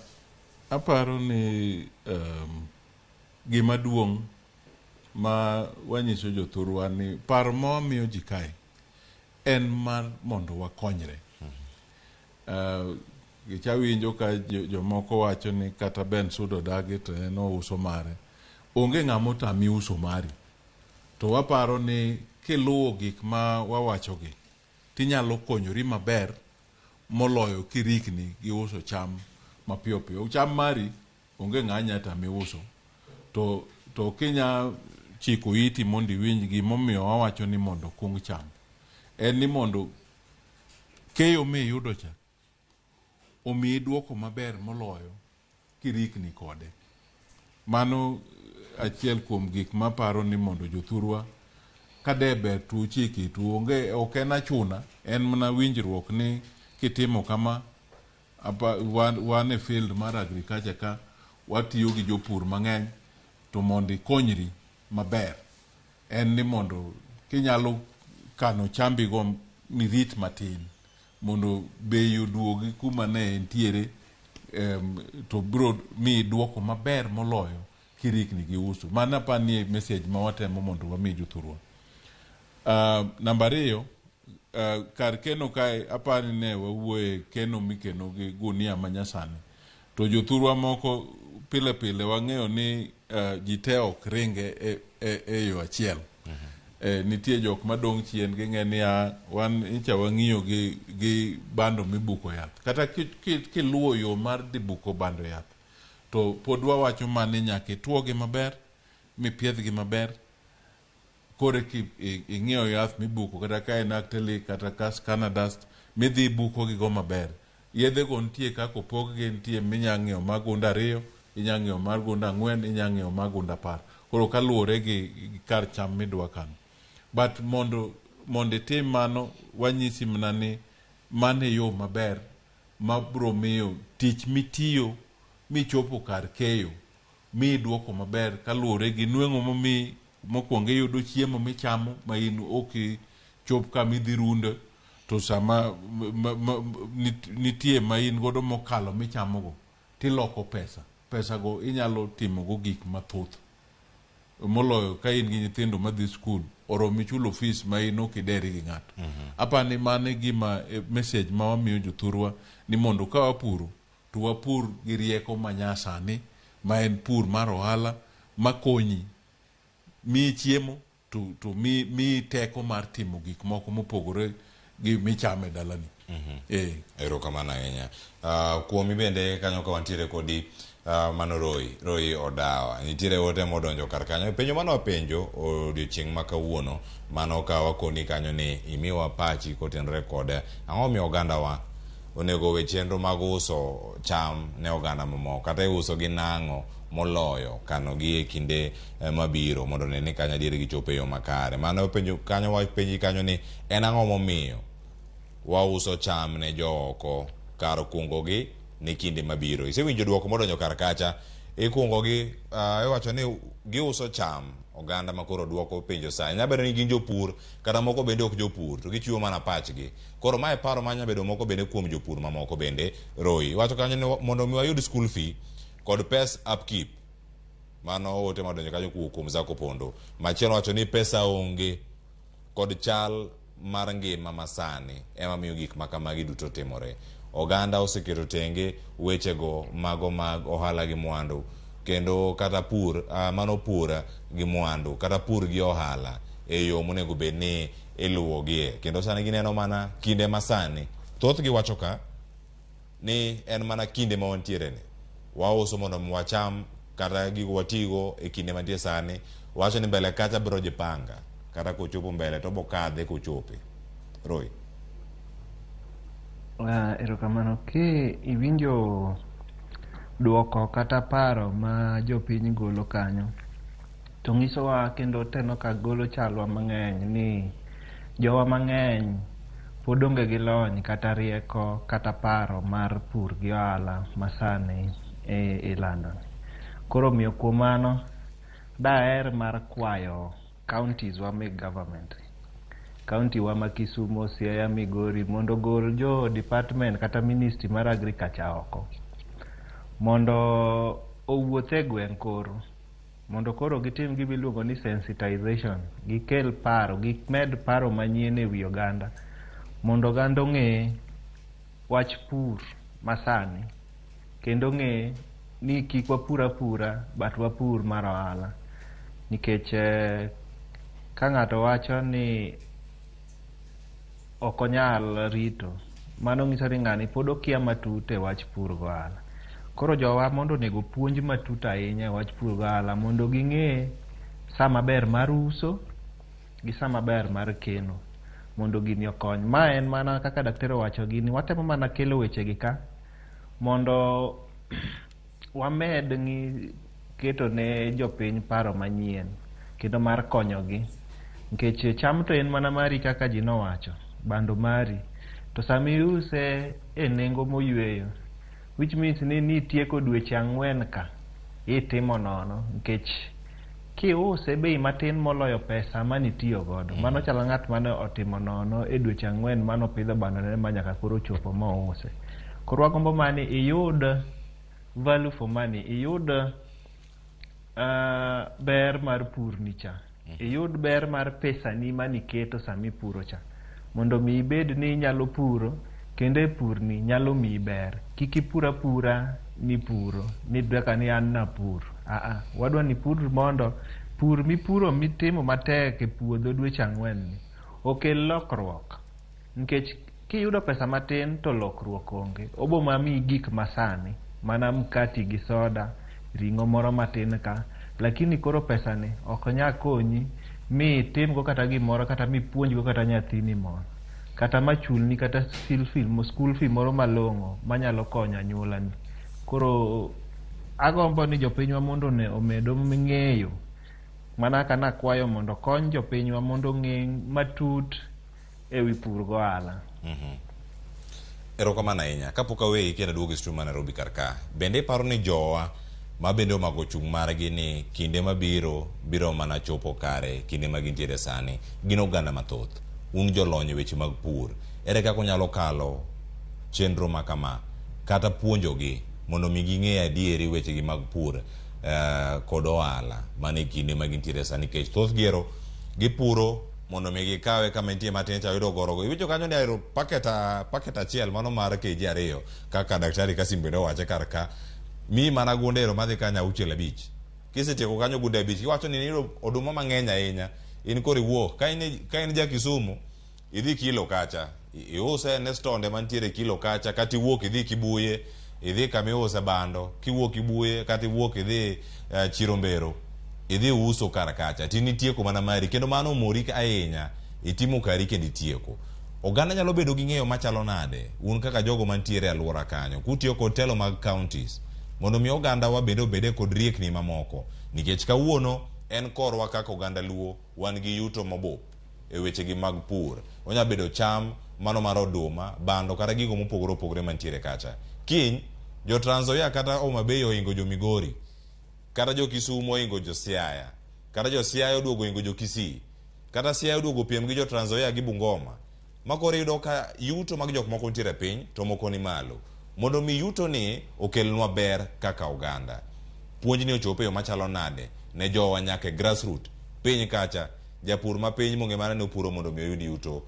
Aparo ni gima duong' ma wanyiso jothurwa ni paro ma wamiyo ji kae en mar mondo wakonyre. Gichawinjo ka jomoko wacho ni kata Ben Sudo dagi to en ouso mare. Onge ng'ama otami uso mari. To waparo ni kiluwo gik ma wawachogi tinyalo konyori maber moloyo kirikni gi uso cham mapiyo piyo. Cham mari onge ng'a nya tami uso. To kinya chiko iti mondo iwinj gimomiyo wawacho ni mondo kung cham. En ni mondo keyo miyudo cha omiyi duoko maber moloyo kirikni kode. Mano achiel kuom gik maparo ni mondo jothurwa kade ber to uchiki to onge ok en achuna, en mana winjruok ni kitimo kama wan e field mar agriculture ka watiyo gi jopur mang'eny to mondo ikonyri maber en ni mondo kinyalo kano chambigo mirit matin mondo bei oduogi kuma ne entiere, to biro miyi duoko maber moloyo kirikni gi uso. Mano apani e message ma watemo mondo wami jothurwa. Namba ariyo, kar keno kae apani ne wawuoye keno mikeno gi gunia manyasani. To jothurwa moko pile pile wang'eyo ni ji te ok ringe e yo achiel. Nitie jok madong' chien ging'e ni wan icha wang'iyo gi bando mibuko yath. Kata kiluwo yo mar dhi buko bando yath, to pod wawacho mana ni nyaka ituogi maber, mipiedhgi maber, kore ing'iewo yath mibuko kata ka en Actellic kata ka Scanadust midhi ibuko gigo maber. Yedhe go nitie kaka opog gi, nitie minya ng'iewo mar gunda 2, inya ng'iewo mar gunda 4, inya ng'iewo mar gunda 10. Koro kaluwore gi kar cham midwa kano. But mondo itim mano, wanyisi mana ni mano e yo maber mabiro miyo tich mitiyo michopo kar keyo miyi duoko maber kaluwore gi nweng'o momiyi. Mokwongo iyudo chiemo michamo ma in ok ichop kama idhi runde, to sama nitie ma in godo mokalo michamogo tiloko pesa. Pesago inyalo timogo gik mathoth moloyo ka in gi nyithindo madhi skul oromi chulo fees ma in ok ideri gi ng'ato. Apani mano e gima message ma wamiyo jothurwa ni mondo ka wapuro to wapur gi rieko manyasani ma en pur mar ohala makonyi miyi chiemo to miyi teko mar timo gik moko mopogore gi michamo e dalani. Erokamano ahinya. Kuomi bende kanyo ka wantiere kodi mano Roy Odawa. Nitiere ote modonjo kar kanyo. Penjo mano wapenjo odiochieng' ma kawuono, mano ka wakoni kanyo ni imiwa pachi kotenore kod ang'o miyo ogandawa onego we chenro mag uso cham ne oganda mamoko, kata iuso gi nang'o moloyo kano gi e kinde mabiro mondo ne ni kanyo adier gichopo e yo makare. Mano penjo kanyo wapenji kanyo ni en ang'o momiyo wauso cham ne jooko kar kungo gi ne kinde mabiro. Isewinjo duoko modonjo kar kacha, ikungo gi iwacho ni giuso cham oganda ma koro duoko penjo sa. Nyalo bedo ni gin jopur kata moko bende ok jopur to gichiwo mana pachgi. Koro mae paro ma nyalo bedo moko bende kuom jopur mamoko bende. Roy iwacho kanyo ni mondo mi wayud school fee kod pes upkeep. Mano ote madonjo kanyo kowuok kuom Zako Pondo. Machielo wacho ni pesa onge kod chal mar ngima masani ema miyo gik ma kamagi duto timore. Oganda oseketo tenge wechego mago mag ohala gi mwandu kendo kata pur mano pur gi mwandu kata pur gi ohala e yo monego bed ni iluwogie. Kendo sani gineno mana kinde masani. Thothgi wacho ka ni en mana kinde ma wantiere ni. Wauso mondo mi wacham kata gigo watigo e kinde mantie sani. Wacho ni mbele kacha biro jipanga. Kata kochopo mbele to bokadhe kochope. Roy. Erokamano. Ki iwinjo duoko kata paro ma jopiny golo kanyo, to nyisowa kendo teno ka golo chalwa mang'eny ni jowa mang'eny pod onge gi lony kata rieko kata paro mar pur gi ohala masani ilando. Koro omiyo kuom mano daher mar kwayo counties wa meg government, county wa ma Kisumu, Siaya, Migori mondo ogol jo department kata ministry mar agriculture oko mondo owuoth e gweng' koro mondo koro gitim gima iluongo ni sensitization, gikel paro, gimed paro manyien e wi oganda mondo oganda ong'e wach pur masani kendo ong'e ni kik wapur apura but wapur mar ohala nikech ka ng'ato wacho ni ok onyal rito, mano nyiso ni ng'ani pod okia matut e wach pur go ohala. Koro jowa mondo onego puonj matut ahinya e wach pur go ohala mondo ging'e sa maber mar uso gi sa maber mar keno mondo gini okony. Ma en mana kaka daktari owacho, gini watemo mana kelo wechegi ka mondo wamed keto ne jopiny paro manyien kendo mar konyogi nikech cham to en mana mari kaka ji nowacho, bando mari to sama iuse e nengo moyweyo, which means ni nitieko dweche 4 ka itimo nono nikech kiuse bei matin moloyo pesa manitiyo godo. Mano chalo ng'at mane otimo nono e dweche 4 manopidho bandone ma nyaka koro ochopo mouse. Koro wagombo mani iyud value for money, iyud ber mar purni cha, iyud ber mar pesani maniketo samipuro cha mondo mi ibed ni inyalo puro kendo e purni nyalo miyi ber. Kik ipur apura ni puro ni kaka ni an napur. Wadwa ni pur mondo pur mipuro mitimo matek e puodho dweche 4 ni okel lokruok nikech kiyudo pesa matin to lokruok onge. Obo mamiyi gik masani mana mkati gi soda, ring'o moro matin ka, lakini koro pesani ok nyal konyi mi itimgo kata gimoro kata mipuonjgo kata nyathini moro kata machulni kata school fee moro malong'o manyalo konyo anyuolani. Koro agombo ni jopinywa mondo omed ng'eyo mana kaka nakwayo mondo okony jopinywa mondo ong'e matut ewi pur go ohala. Erokamano ahinya. Kapok aweyi kendo aduogo e studio ma Nairobi kar ka, bende iparo ni jowa ma bende omako chung' margi ni kinde mabiro biro mana chopo kare kinde ma gintiere sani gin oganda mathoth. Un jolony e weche mag pur, ere kaka unyalo kalo chenro ma kama kata puonjogi mondo mi ging'e adieri wechegi mag pur kod ohala mane kinde ma gintiere sani nikech thothgi ero gipuro mondo mi gikawe kama entie matin cha yudo gorogo. Iwinjo kanyo ni ahero packet achiel mano mar kg 2 kaka daktari Kasim bende owache kar ka mi mana gunde ero madhi kanyo 6 5. Kisetieko kanyo gunde 5 iwacho ni iyudo oduma mang'eny ahinya in koro iwuok ka in ja Kisumu idhi kilo kacha iuse ne stonde mantiere kilo kacha kata iwuok idhi Kibuye idhi kama iuse bando kiwuok Kibuye kata iwuok idhi Chirombero idhi uso kar kacha to in itieko mana mari kendo mano omori ahinya itimo kari kendo itieko. Oganda nyalo bedo gi ng'eyo machalo nade un kaka jogo mantiere e alwora kanyo kutiyo kod telo mag counties mondo mi oganda wa bende obede kod riekni mamoko nikech kawuono en korwa kaka oganda Luo wan gi yuto mabup e wechegi mag pur. Onya bedo cham mano mar oduma, bando kata gigo mopogore opogore mantiere kacha. Kiny jo Trans Nzoia kata Homa Bay ohingo jo Migori kata jo Kisumu ohingo jo Siaya kata jo Siaya oduogo ohingo jo Kisii kata Siaya oduogo piem gi jo Trans Nzoia gi Bungoma ma koro iyudo ka yuto mag jok moko nitiere piny to moko ni malo. Mondo mi yuto ni okelnwa ber kaka oganda. Puonj ni ochopo e yo machalo nade ne jowa nyaka e grassroot piny kacha japur ma piny mong'e mana ni opuro mondo mi oyud yuto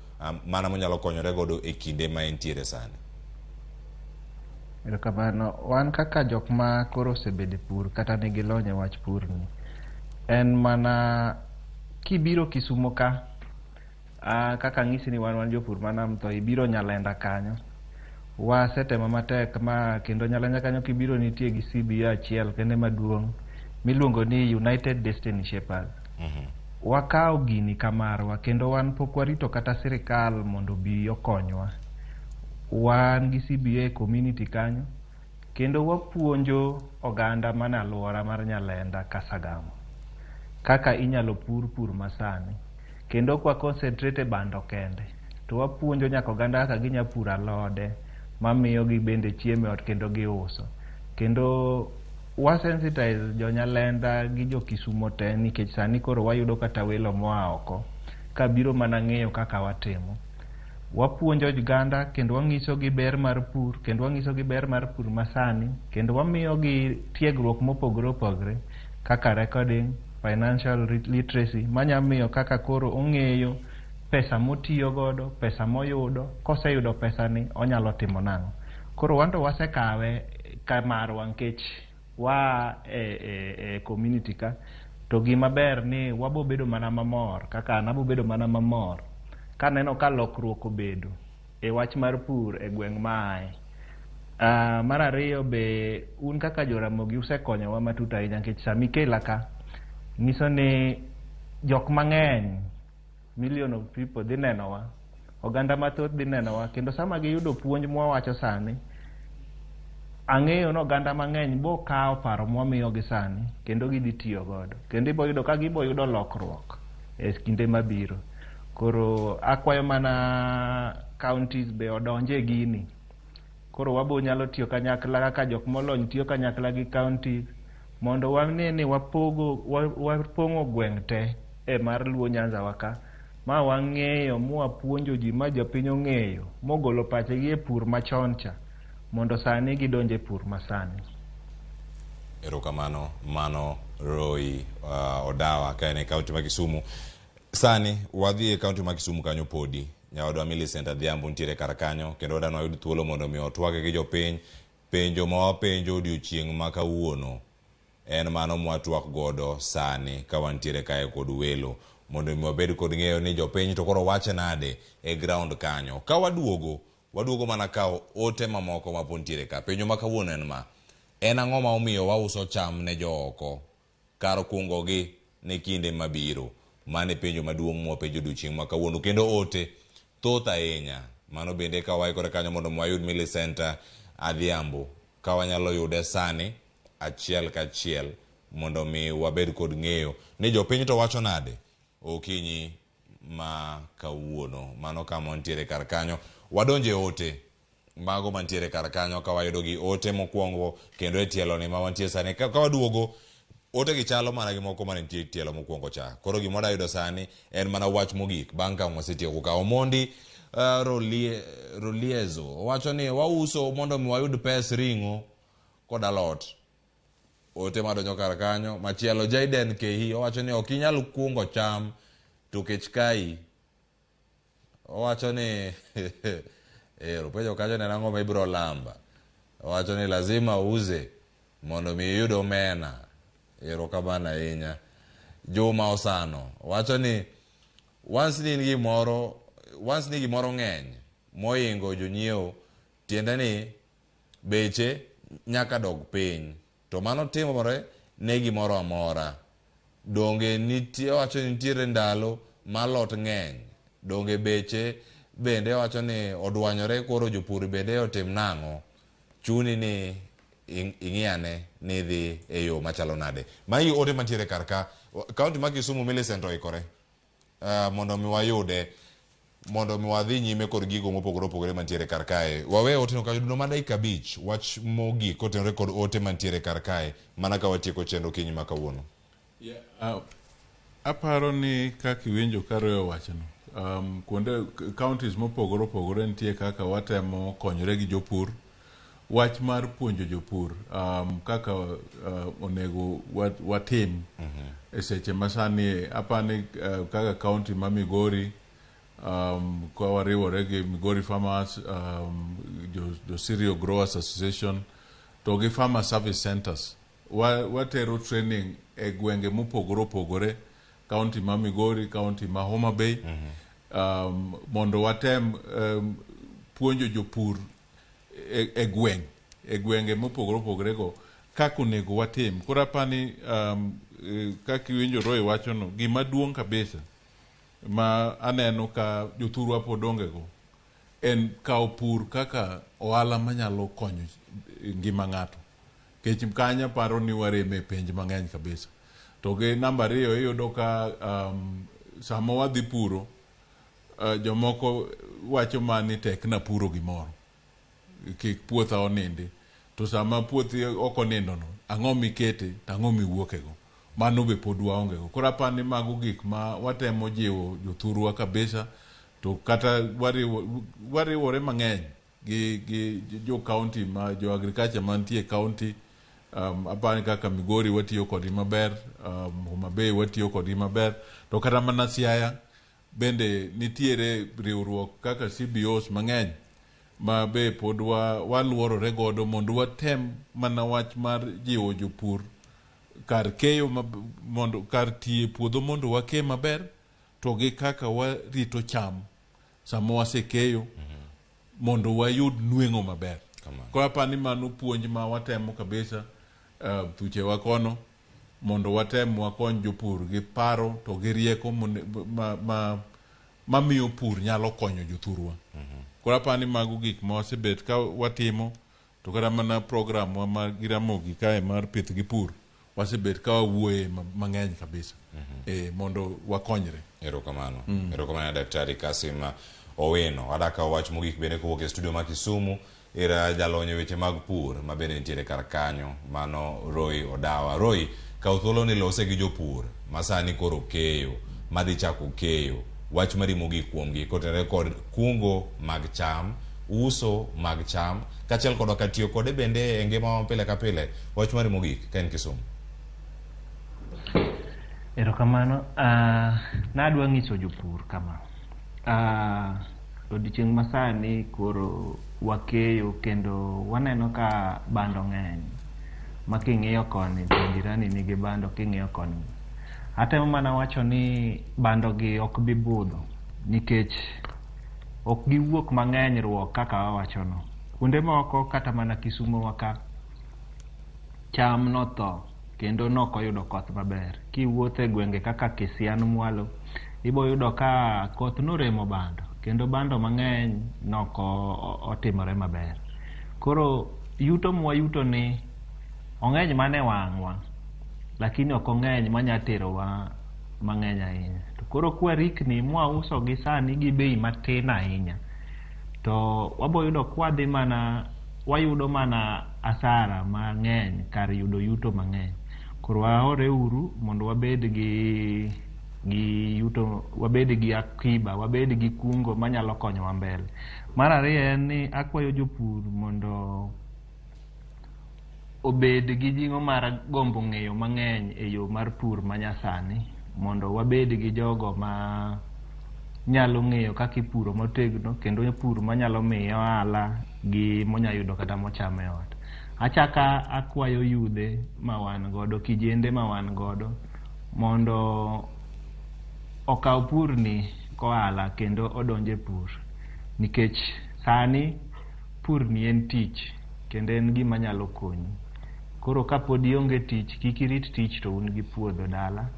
mana monyalo konyore godo e kinde ma entiere sani. Erokamano. Wan kaka jok ma koro osebedo e pur kata nigi lony e wach pur ni, en mana kibiro Kisumo ka, kaka ang'isi ni wan jopur ma nam tho, ibiro Nyalenda kanyo. Wasetemo matek ma kendo Nyalenda kanyo kibiro nitie gi CBO achiel kende maduong' miluongo ni United Destiny Shapers. Wakawo gini kamarwa kendo wan pok warito kata sirikal mondo obi okonywa. Wan gi CBA e community kanyo kendo wapuonjo oganda mane alwora mar Nyalenda Kasagamo kaka inyalo pur pur masani kendo ok wa concentrate e bando kende to wapuonjo nyaka oganda kaka ginya puro alode mamiyo gi bende chiemo e ot kendo giuso. Kendo wa sensitize jo Nyalenda gi jo Kisumo te nikech sani koro wayudo kata welo moa oko kabiro mana ng'eyo kaka watimo. Wapuonjo oganda kendo wang'iso gi ber mar pur kendo wang'iso gi ber mar pur masani kendo wamiyo gi tiegruok mopogore opogore kaka recording, financial literacy manya miyo kaka koro ong'eyo pesa motiyo godo, pesa moyudo, koseyudo pesa ni onyalo timo nang'o. Koro wan to wasekawe ka marwa nikech wa e community ka to gima ber ni wabo bedo mana mamor kaka an abo bedo mana mamor kaneno ka lokruok obedo e wach mar pur e gweng' maaye. Mar ariyo be un kaka joramogi usekonyowa matut ahinya nikech samikela ka nyiso ni jok mang'eny million of people dhi nenowa, oganda mathoth dhi nenowa kendo sama giyudo puonj mwawacho sani ang'eyo ni oganda mang'eny bo kawo paro mwamiyogi sani kendo gidhi tiyo godo kendo ibo yudo ka gibo yudo lokruok e kinde mabiro. Koro akwayo mana counties be odonje gini. Koro wabo nyalo tiyo kanyakla kaka jok molony tiyo kanyakla gi counties mondo wane ni wapogo wapong'o gweng' te e mar Luo Nyanza wa ka ma wang'eyo mwapuonjo ji ma jopiny ong'eyo mogolo pachgi e pur machon cha mondo sani gidonje e pur masani. Erokamano, mano Roy Odawa ka en e kaunti ma Kisumu. Sani wadhi e kaunti ma Kisumu kanyo podi. Nyawadwa Millicent Adhiambo nitiere kar kanyo kendo wadwa wayud thuolo mondo mi otwag gi jopiny. Penjo ma wapenjo odiochieng' ma kawuono en mano mwatwak godo sani ka wantiere kae kod welo mondo mi wabed kod ng'eyo ni jopiny to koro wache nade e ground kanyo. Ka waduogo, waduogo mana kawo ote mamoko ma pod nitiere ka. Penjo ma kawuono en ma: en ang'o ma omiyo wauso cham ne jooko kar kungogi ne kinde mabiro? Mano e penjo maduong' mwapenjo odiochieng' ma kawuono kendo ote thoth ahinya. Mano bende ka waikore kanyo mondo wayud Millicent Adhiambo ka wanyalo yude sani achiel kachiel mondo mi wabed kod ng'eyo ni jopiny to wacho nade okinyi ma kawuono. Mano kama wantiere kar kanyo. Wadonje ote mago mantiere kar kanyo ka wayudo gi ote mokwongo kendo e tielo ni ma wantie sani. Ka waduogo ote gi chalo mana gi moko mane nitie e tielo mokwongo cha. Koro gima wadwa yudo sani en mana wach mogik bang' ka wasetieko ka. Omondi Roliezo owacho ni wauso mondo mi wayud pes ring'o kod alot. Ote madonjo kar kanyo. Machielo Jaden Kehi owacho ni ok inyal kungo cham to kech kai. Owacho ni ero penjo kanyo ne ang'o ma ibiro lamba. Owacho ni lazima uuze mondo mi iyud omena. Erokamano ahinya. Juma Osano owacho ni once ni in gimoro, once ni gimoro ng'eny mohingo jonyiewo, tiende ni beche nyaka dog piny. To mano timore ne gimoro amora. Donge nitie, owacho ni nitiere ndalo ma alot ng'eny. Donge beche bende owacho ni odwanyore koro jopur bende otim nang'o? Chuni ni ing'iyane ni idhi e yo machalo nade. Magi ote mantiere kar ka. Kaunti ma Kisumu Millicent oikore mondo mi wayude mondo mi wadhi nyime kod gigo mopogore opogore mantiere kar kae. Wawe ote no kanyo dundo ma dakika 5 wach mogik kotenore kod ote mantiere kar kae mana ka watieko chenro kinyi ma kawuono. Aparo ni kaka iwinjo ka Roy owachono, kuonde counties mopogore opogore nitie kaka watemo konyore gi jopur. Wach mar puonjo jopur kaka onego watim e seche masani apani kaka county ma Migori Ka wariwore gi Migori Farmers, jo Cereal Growers Association to gi Farmer Service Centers, watero training e gwenge mopogore opogore, county ma Migori, county ma Homa Bay, mondo watem puonjo jopur e gweng' e gwenge mopogore opogore go kaka onego watim. Koro apani kaka iwinjo Roy wachono, gima duong' kabisa ma aneno ka jothurwa pod onge go en kawo pur kaka ohala manyalo konyo ngima ng'ato. Nikech kanyo aparo ni warem e penj mang'eny kabisa. To gi namba ariyo, iyudo ka sama wadhi puro, jomoko wacho ma ni tek na puro gimoro, kik puotha onindi. To sama puothi ok onindo no, ang'o mikete to ang'o miwuoke go? Mano be pod waonge go. Koro apani mago gik ma watemo jiwo jothurwa kabisa. To kata wariwore mang'eny gi jo county, ma jo agriculture mantie e county. Apani kaka Migori watiyo kodgi maber, Homa Bay watiyo kodgi maber, to kata mana Siaya bende nitiere riwruok kaka CBOs mang'eny ma be pod waluorore godo mondo watem mana wach mar jiwo jopur kar keyo mondo kar tiyo e puodho mondo wake maber, to gi kaka warito cham sama wasekeyo mondo wayud nweng'o maber. Koro apani mano puonj ma watemo kabisa thuchewa kono mondo watem wakony jopur gi paro to gi rieko mamiyo pur nyalo konyo jothurwa. Koro apani mago gik ma wasebet ka watimo, to kata mana program wa ma gi Ramogi kae mar pith gi pur wasebet ka wawuoye mang'eny kabisa mondo wakonyre. Erokamano. Erokamano, Daktari Kasim Owino. Adaka wach mogik bende kowuok e studio ma Kisumu ir jalony e weche mag pur ma bende nitiere kar kanyo, mano Roy Odawa. Roy, kaw thuolo ni lose gi jopur ma sani koro keyo, madhi chako keyo. Wach mari mogik kuomgi kotenore kod kungo mag cham, uso mag cham, kaachiel koda ka tiyo kode bende e ngima ma pile ka pile. Wach mari mogik ka en Kisumu. Erokamano. Nadwa nyiso jopur kama. Odiochieng' masani koro wakeyo kendo waneno ka bando ng'eny. Ma king'iyo koni to jirani nigi bando, king'iyo koni. Atemo mana wacho ni bando gi ok bi budho nikech ok giwuok mang'eny ruok kaka wawachono. Kuonde moko kata mana Kisumo wa ka, cham notho kendo nokoyudo koth maber. Kiwuotho e gwenge kaka Kisian mwalo, ibo yudo ka koth noremo bando kendo bando mang'eny noko otimore maber. Koro yuto mwayuto ni ong'eny mana e wang'wa, lakini ok ong'eny manya terowa mang'eny ahinya. To koro kwarikni mwauso gi sani gi bei matin ahinya, to wabo yudo kwadhi mana wayudo mana asara mang'eny kar yudo yuto mang'eny. Koro waore uru mondo wabed gi yuto, wabed gi akiba, wabed gi kungo manyalo konyowa mbele. Mar ariyo en ni akwayo jopur mondo obed gi jing'o mar gombo ng'eyo mang'eny e yo mar pur manyasani, mondo wabed gi jogo ma nyalo ng'eyo kaka ipuro motegno kendo pur manyalo miye ohala gi monya yudo kata mochamo e ot. Achaka akwayo yudhe ma wan godo, kijende ma wan godo mondo okaw purni kohala kendo odonj e pur, nikech sani purni en tich kendo en gima nyalo konyi. Koro kapod ionge tich, kik irit tich to un gi puodho dala.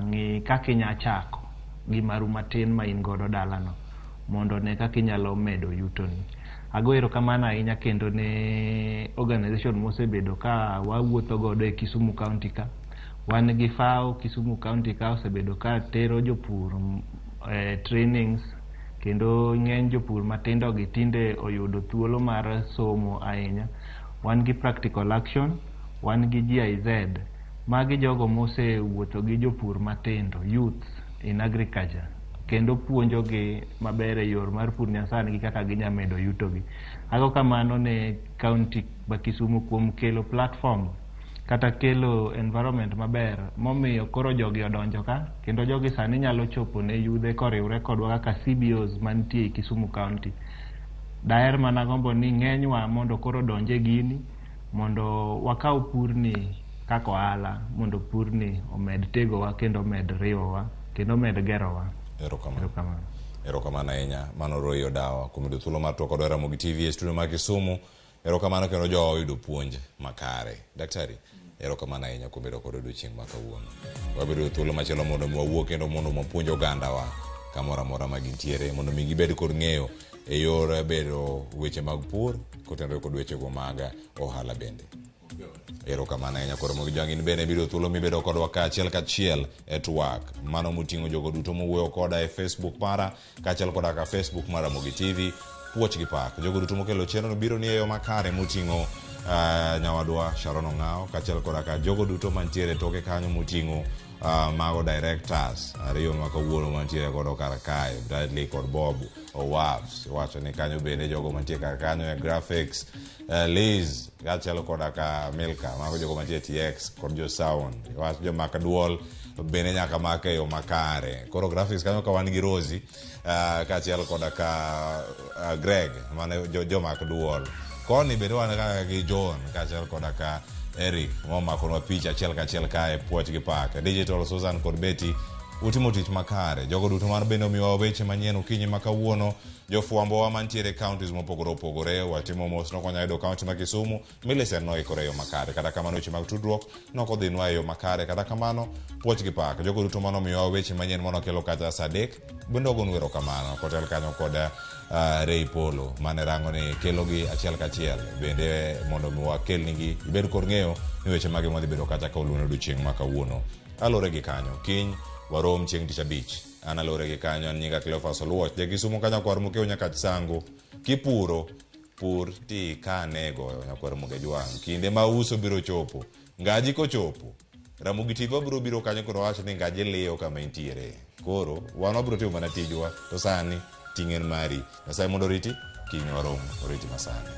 Ng'i kaka inya chako gi maru matin ma in godo dalano mondo ne kaka inyalo medo yutoni. Ago erokamano ahinya kendo ne organization mosebedo ka wawuotho godo e Kisumu County ka. Wan gi FAO Kisumu County ka osebedo ka tero jopur trainings, kendo ng'eny jopur matindo gi tinde oyudo thuolo mar somo ahinya. Wan gi Practical Action, wan gi GIZ. Magi jogo mosewuotho gi jopur matindo, youth in agriculture, kendo puonjogi maber e yor mar pur nyasani gi kaka ginya medo yutogi. Ago kamano ne county ma Kisumu kuom kelo platform kaka kata kelo environment maber momiyo koro jogi odonjo ka kendo jogi sani nyalo chopo ne yudhe koriwre kodwa kaka CBOs mantie e Kisumu County. Daher mana gombo ni ng'enywa mondo koro odonj e gini mondo wakaw purni kaka ohala mondo purni omed tegowa kendo omed riwowa kendo omed gerowa. Erokamano. Erokamano. Erokamano ahinya. Mano Roy Odawa kuom yudo thuolo mar twak kodwa e Ramogi TV e studio ma Kisumu. Erokamano kendo jowa oyudo puonj makare. Daktari, erokamano ahinya kuom bedo kod odiochieng' ma kawuono. Wabedo thuolo machielo mondo mi wawuo kendo mondo wapuonj ogandawa kamoro amora ma gintiere mondo mi gibed kod ng'eyo e yor bedo weche mag pur kotenore kod wechego mag ohala bende. Erokamano ahinya koro Ramogi Jwang' in bende biro thuolo mibedo kodwa kaachiel kachiel e twak. Mano moting'o jogo duto mowuoyo koda e Facebook mara kaachiel koda ka Facebook mar Ramogi TV. Puoch gi pak. Jogo duto mokelo chenro biro ni e yo makare moting'o nyawadwa Sharon Ong'awo kaachiel koda ka jogo duto mantiere toke kanyo moting'o mago directors ariyo ma kawuono mantiere godo kar kae, Bradley kod Bob Owabs. Iwacho ni kanyo bende jogo mantie kar kanyo e graphics, Liz kaachiel koda ka Milka, mago jogo mantie TX kod jo sound. Iwacho jomak duol bende nyaka mak e yo makare. Koro graphics kanyo ka wan gi Rosie kaachiel koda ka Greg mane jomak duol. Koni bende wan kaka gi John kaachiel koda ka Eric momakonwa picha achiel kachiel kae puoch gi pak. Digital Susan kod Betty utimo tich makare. Jogo duto mar bende omiyowa weche manyien okinyi ma kawuono. Jofwambowa mantiere counties mopogore opogore watimo mos nok wanyalo yudo county ma Kisumu. Millicent noikore e yo makare. Kata kamano weche mag tudruok nokodhinwa e yo makare. Kata kamano puoch gi pak. Jogo duto manomiyowa weche manyien manokelo kata saa 3 bende wagonu erokamano. Kotel kanyo kod Ray Polo mane rango ni kelogi achiel kachiel bende mondo mi wakelnigi ibed kod ng'eyo ni weche mage mwadhi bedo kacha ka oluono odiochieng' ma kawuono. Alore gi kanyo kiny warom chieng' tich abich. An alore gi kanyo an nyinga Cleophas Oluoch. Ja Kisumu kanyo kwar Mokeo Nyakach Sango. Kipuro pur ti kanego nyakwar Mugejwang'. Kinde ma uso biro chopo. Ngaji kochopo Ramogi TV wabiro biro kanyo kendo wawacho ni ngaji liyo kama entiere. Koro wan wabiro timo mana tijwa to sani ting' en mari. Nyasaye mondo oriti, kiny warom oriti masani.